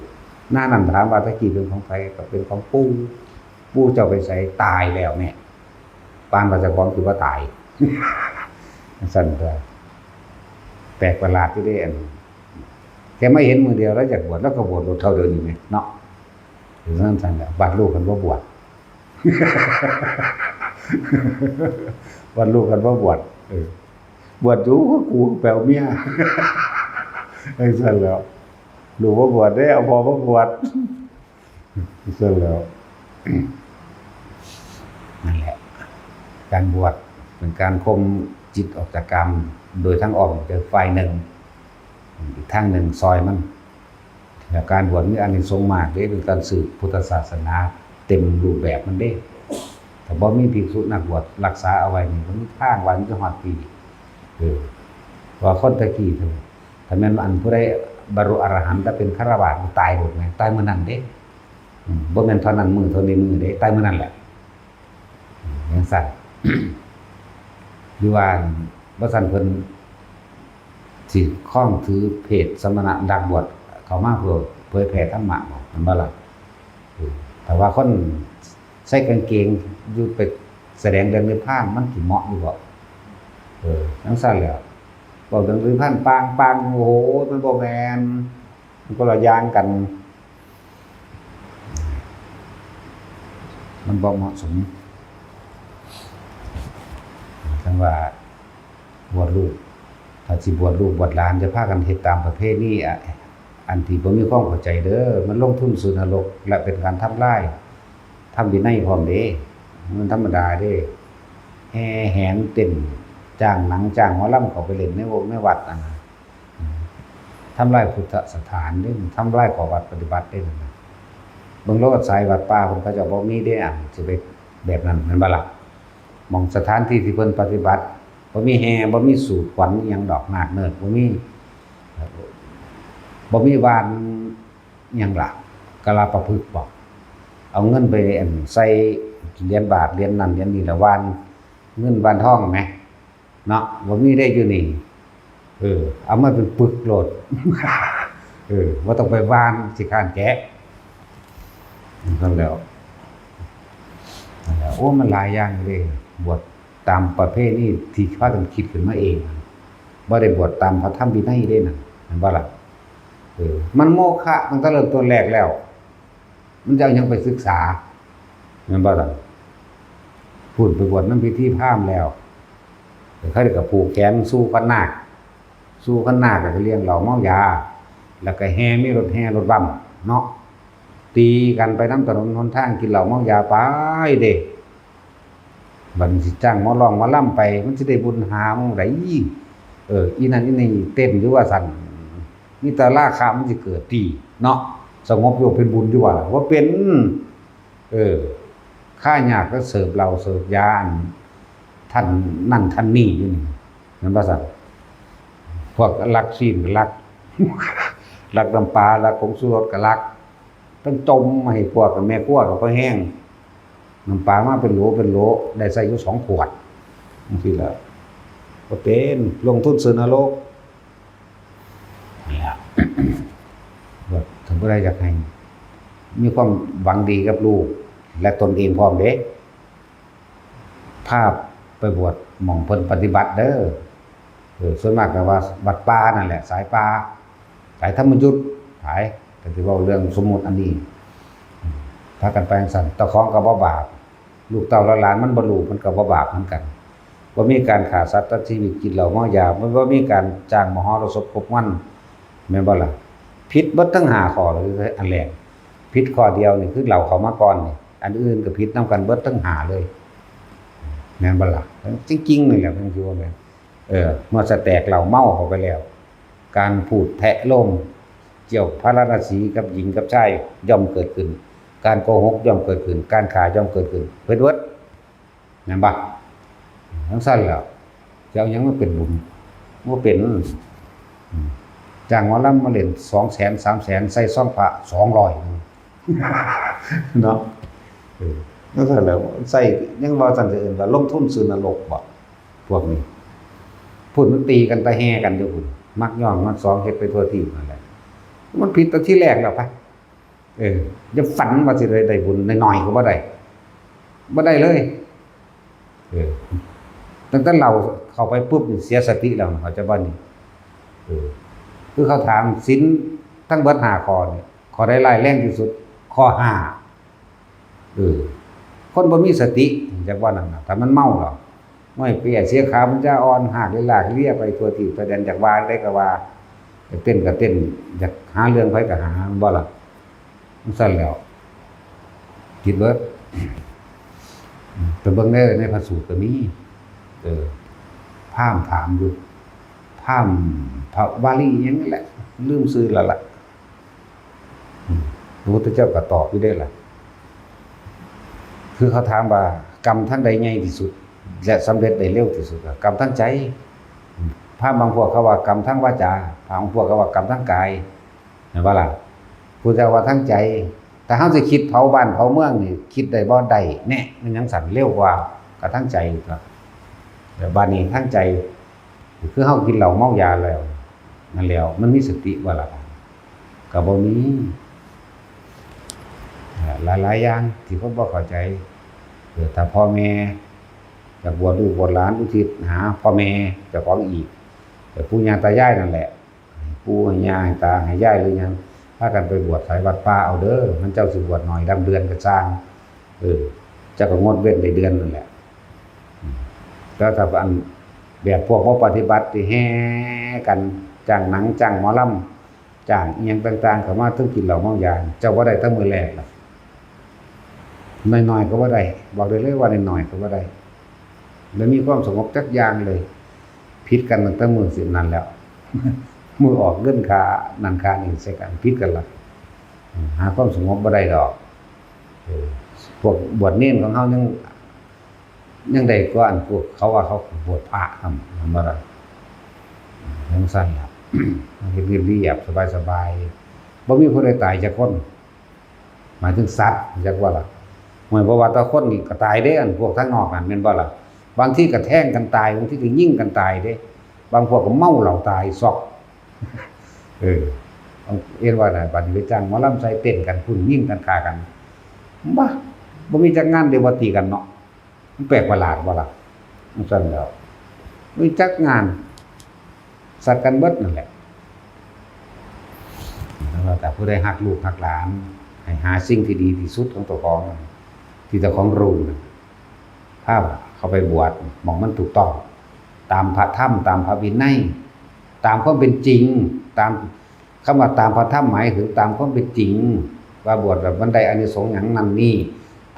หน้านั้นถามว่าตะกี้เป็นของไผ ก็เป็นของปู่ ปู่เจ้าไปไส ตายแล้วแหม ปานว่าเจ้าของคือว่าตาย ซั่นก็ แปลกประหลาดอยู่เด้ อัน แค่มาเห็นมื้อเดียวแล้วอยากบวช แล้วก็บวชโลดเท่าเดิมนี่แหมเนาะ คือซั่นซั่นแหละ บัดลูกกันบ่บวช บัดลูกกันบ่บวช เออ บวชอยู่ กูไปเอาเมีย จั่งซั่นแหล้ว ลูกบ่บวชเด้ เอาพ่อบ่บวช ซั่นแหล้ว นั่นแหละ การบวชเป็นการข่มจิตออกจากกาม โดยทางอ้อมจากฝ่ายหนึ่ง อีกทางหนึ่งซอยมัน แล้วการบวชมีอานิสงส์มากเด้ เป็นการสืบพุทธศาสนาเต็มรูปแบบมันเด้ ถ้าบ่มีภิกษุนักบวชรักษาเอาไว้นี่ บ่มีทางว่ามันจะฮอดปี เออ ว่าคนตะกี้เถอะ ถ้าแม่นอันผู้ใดบรรลุอรหันต์ แต่เป็นฆราวาส ตายโลดแหม ตายมื้อนั้นเด้ อืม บ่แม่นเท่านั้นมื้อ เท่านี้มื้อเด้ ตายมื้อนั้นแหละ อืม จั่งซั้น หรือว่าบ่ซั้นเพิ่นสิครองถือเพศสมณะ นักบวชเข้ามาเพื่อเผยแผ่ธรรมะบ่ แม่นบ่ล่ะ เออ ถ้าว่าคนใส่กางเกงอยู่ไปแสดงเรื่องนิพพาน มันสิเหมาะอยู่บ่ เออ จั่งซั้นแหล้ว เว้าเรื่องนิพพานปางๆ โอ้โห มันบ่แม่น มันคนละอย่างกัน มันบ่เหมาะสม จั่งว่าบวชลูก ถ้าสิบวชลูกบวชหลาน จะพากันเฮ็ดตามประเพณีอะ อันที่บ่มีความเข้าใจเด้อ มันลงทุนสู่นรก และเป็นการทำลายธรรมวินัยพร้อมเด้ มันธรรมดาเด้ แห่แหนเต้น จ้างหนังจ้างหมอลำเข้าไปเล่นในวงในวัดนั่นน่ะ อืม ทำลายพุทธสถานเด้ ทำลายข้อวัดปฏิบัติเด้นั่นน่ะ เบิ่งโลดสายวัดป่าเพิ่น เขาเจ้าบ่มีเด้ อันสิไปแบบนั้น แม่นบ่ล่ะ หม่องสถานที่ที่เพิ่นปฏิบัติ บ่มีแห่ บ่มีสูดขวัญอิหยังดอก นาคเนิกบ่มี บ่มีว่านอิหยังล่ะ กาลาปะพฤกษ์บ่ เอาเงินไปอันใส่เหรียญบาท เหรียญนั่นเหรียญนี่ แล้วว่านเงินว่านทองแหม เนาะ บ่มีได้อยู่นี่ เออ เอามาเป็นปึกโลด เออ บ่ต้องไปว่าน สิค้านแกะ นั่นแหล้ว นั่นแหละ โอ้ มันหลายอย่างอยู่เด้ บวชตามประเพณีที่พากันคิดขึ้นมาเอง บ่ได้บวชตามพระธรรมวินัยเด้นั่น แม่นบ่ล่ะ เออ มันโมฆะตั้งแต่เริ่มต้นแรกแล้ว มันจะเอาหยังไปศึกษา แม่นบ่ล่ะ พู้นไปบวชนำพิธีพราหมณ์แล้ว เขาก็ผูกแขนสู่ขันหมาก สู่ขันหมากแล้วก็เลี้ยงเหล้าเมายา แล้วก็แห่ มีรถแห่รถบัมเนาะ ตีกันไปนำถนนหนทาง กินเหล้าเมายาไปเด้ บัดนี้สิจ้างหมอร้องหมอลำไป มันสิได้บุญหาหม่องใด เออ อีนั่นอีนี่เต้นอยู่ว่าซั่น มีแต่ราคะมันสิเกิดติเนาะ สงบอยู่เป็นบุญอยู่ว่าล่ะ บ่เป็น เออ ค่ายากก็เสิร์ฟเหล้าเสิร์ฟยา อันท่านนั่นท่านนี่อยู่นี่ แม่นบ่ซั่น พวกลักซี้นก็ลัก ลักน้ำปลา ลักผงชูรสก็ลัก ต้องจมมาให้พวกแม่ครัวก็พอแฮง น้ำปลามาเป็นโหลเป็นโหล ได้ใส่อยู่สองขวด จั่งซี้ล่ะ บ่เป็น ลงทุนสู่นรก นี่ล่ะ ว่าถ้าผู้ใดอยากให้มีความหวังดีกับลูก และตนเองพร้อมเด้ พาไปบวชหม่องเพิ่นปฏิบัติเด้อ เออ ส่วนมากก็ว่าวัดป่านั่นแหละ สายป่า สายธรรมยุทธ หลาย ก็สิเว้าเรื่องสมมุติอันนี้ พากันไปจั่งซั้น เจ้าของก็บ่บาป ลูกเต้าหลานๆ มันบ่รู้ มันก็บ่บาปเหมือนกัน บ่มีการฆ่าสัตว์ตัดชีวิต กินเหล้าเมายา มันบ่มีการจ้างมหรสพครบงาน แม่นบ่ล่ะ ผิดเบิดทั้งห้าข้อเลย อันแรก ผิดข้อเดียวนี่คือเหล้าเข้ามาก่อนนี่ อันอื่นก็ผิดนำกันเบิดทั้งห้าเลย แม่นบ่ล่ะ จริงๆ นี่แหละ มันคือว่าแม่น เออ เมื่อสแตกเหล้าเมาเข้าไปแล้ว การพูดแทะโลมเกี่ยวพาราณสีกับหญิงกับชายย่อมเกิดขึ้น การโกหกย่อมเกิดขึ้น การฆ่าย่อมเกิดขึ้น เพิ่นเบิด แม่นบ่ จั่งซั้นแหล้ว จะเอาหยังมาเป็นบุญ บ่เป็น อืม จ้างหมอลำมาเล่นสองแสน สามแสน ใส่ซองพระสองร้อย เนาะ เออ จั่งซั้นแหล้ว ใส่ ยังว่าซั่น จะเอิ้นว่าลงทุนสู่นรกบ่ พวกนี้ พู้นมันตีกันตะแห่กันอยู่พู้น มักย่องมักสอง เฮ็ดไปทั่วทีปนั่นแหละ มันผิดตั้งแต่ทีแรกแล้วปะ เออ อย่าฝันว่าสิได้ ได้บุญน้อยๆ ก็บ่ได้ บ่ได้เลย เออ ตั้งแต่เหล้าเข้าไปปุ๊บนี่เสียสติแล้ว เข้าใจบ่นี่ เออ คือเขาถามศีลทั้งเบิดห้าข้อนี่ ข้อใดร้ายแรงที่สุด ข้อห้า เออ คนบ่มีสติ จักว่านั่นน่ะ ถ้ามันเมาแล้ว ห้วยเปียเสียขามันจะอ่อน หากเลียลากเลียไปทั่วทีปทั่วแดน อยากว่าได้ก็ว่า เต้นก็เต้น อยากหาเรื่องไผก็หา แม่นบ่ล่ะ? จั่งซั้นแหล้ว ผิดเบิด ไปเบิ่งใน ในพระสูตรก็มี เออ พราหมณ์ถามอยู่ พราหมณ์พระวาลีหยังนั่นแหละ ลืมชื่อแล้วล่ะ อืม พระพุทธเจ้าก็ตอบอยู่เด้ล่ะ คือเขาถามว่า กรรมทางใดใหญ่ที่สุด และสำเร็จได้เร็วที่สุด กรรมทางใจ อืม พราหมณ์บางพวกเขาว่ากรรมทางวาจา พราหมณ์บางพวกเขาว่ากรรมทางกาย แม่นบ่ล่ะ? พุทธเจ้าว่าทางใจ ถ้าเฮาสิคิดเผาบ้านเผาเมืองนี่ คิดได้บ่? ได้แน่ มันจั่งซั้น เร็วกว่า ก็ทางใจตั๊ว แล้วบาดนี้ทางใจ คือเฮากินเหล้าเมายาแล้ว นั่นแหล้ว มันมีสติบ่ล่ะ? ก็บ่มี หลายๆ อย่างที่คนบ่เข้าใจ เออ ถ้าพ่อแม่อยากบวชลูกบวชหลาน อุทิศหาพ่อแม่เจ้าของอีก แต่ปู่ย่าตายายนั่นแหละ ให้ปู่ให้ย่าให้ตาให้ยายหรือหยัง พากันไปบวชไสวัดป่าเอาเด้อ มันเจ้าสิบวชน้อยดำเดือนก็ซ่าง เออ เจ้าก็งดเว้นได้เดือนนั่นแหละ อืม แต่ถ้าอันแบบพวกบ่ปฏิบัติที่แห่กันจ้างหนังจ้างหมอลำ จ้างอิหยังต่างๆ เข้ามา เทิงกินเหล้าเมายา เจ้าบ่ได้แต่มื้อแรกล่ะ น้อยๆ ก็บ่ได้ บอกได้เลยว่าน้อยๆ ก็บ่ได้ บ่มีความสงบจักอย่างเลย ผิดกันตั้งแต่มื้อสินั้นแล้ว มื้อออกเงินค่านั่นค่านี่ใส่กัน ผิดกันละ หาความสงบบ่ได้ดอก เออ พวกบวชเณรของเฮายัง ยังได้กว่าอันพวกเขาว่าเขาบวชพระนำ แม่นบ่ล่ะ? จั่งซั้นล่ะ เฮ็ดเรียบๆ สบายๆ บ่มีผู้ใดตายจักคน หมายถึงสัตว์ จักว่าล่ะ ห่วย บ่ว่าแต่คนนี่ก็ตายเด้ อันพวกทางนอกนั่น แม่นบ่ล่ะ? บางทีก็แทงกันตาย บางทีก็ยิงกันตายเด้ บางพวกก็เมาเหล้าตายซอก เออ เห็นว่าน่ะ บัดนี้ไปจ้างหมอลำใส่เต้นกัน พุ้นยิงกันฆ่ากัน บ่ บ่มีจักงานเด้ บ่ตีกันเนาะ มันแปลกประหลาดบ่ล่ะ? จั่งซั้นแหล้ว มีจักงาน สัตว์กันเบิดนั่นแหละ แล้วแต่ผู้ใดฮักลูกฮักหลาน ให้หาสิ่งที่ดีที่สุดของเจ้าของ ที่เจ้าของรู้น่ะ พาเขาไปบวชหม่องมันถูกต้อง ตามพระธรรม ตามพระวินัย ตามความเป็นจริง ตาม คำว่าตามพระธรรมหมายถึงตามความเป็นจริง ว่าบวชแล้วมันได้อานิสงส์หยังนั่นนี่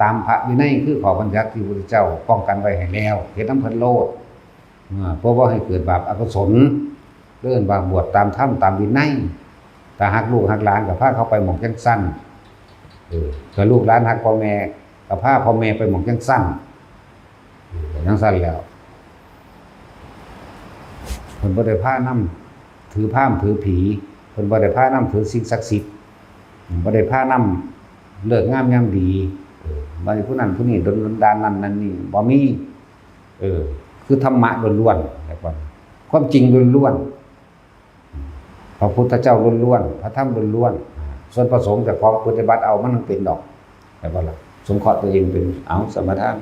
ตามพระวินัยคือข้อบัญญัติที่พระพุทธเจ้าป้องกันไว้ให้แล้ว เฮ็ดนำเพิ่นโลด เออ เพื่อบ่ให้เกิดบาปอกุศล เอิ้นว่าบวชตามธรรมตามวินัย ถ้าฮักลูกฮักหลานก็พาเขาไปหม่องจั่งซั้น เออ ถ้าลูกหลานฮักพ่อแม่ก็พาพ่อแม่ไปหม่องจั่งซั้น เออ จั่งซั้นแหล้ว เพิ่นบ่ได้พานำถือพราหมณ์ถือผี เพิ่นบ่ได้พานำถือสิ่งศักดิ์สิทธิ์ บ่ได้พานำฤกษ์งามยามดี เออ บ่ได้ผู้นั้นผู้นี้ดลบันดาลนั่นนั่นนี่ บ่มี เออ คือธรรมะล้วนๆ แล้วก็ความจริงล้วนๆ พระพุทธเจ้าล้วนๆ พระธรรมล้วนๆ ส่วนพระสงฆ์เจ้าของปฏิบัติเอามันเป็นดอก แต่ว่าล่ะ สงเคราะห์ตัวเองเป็น เอา สมาทาน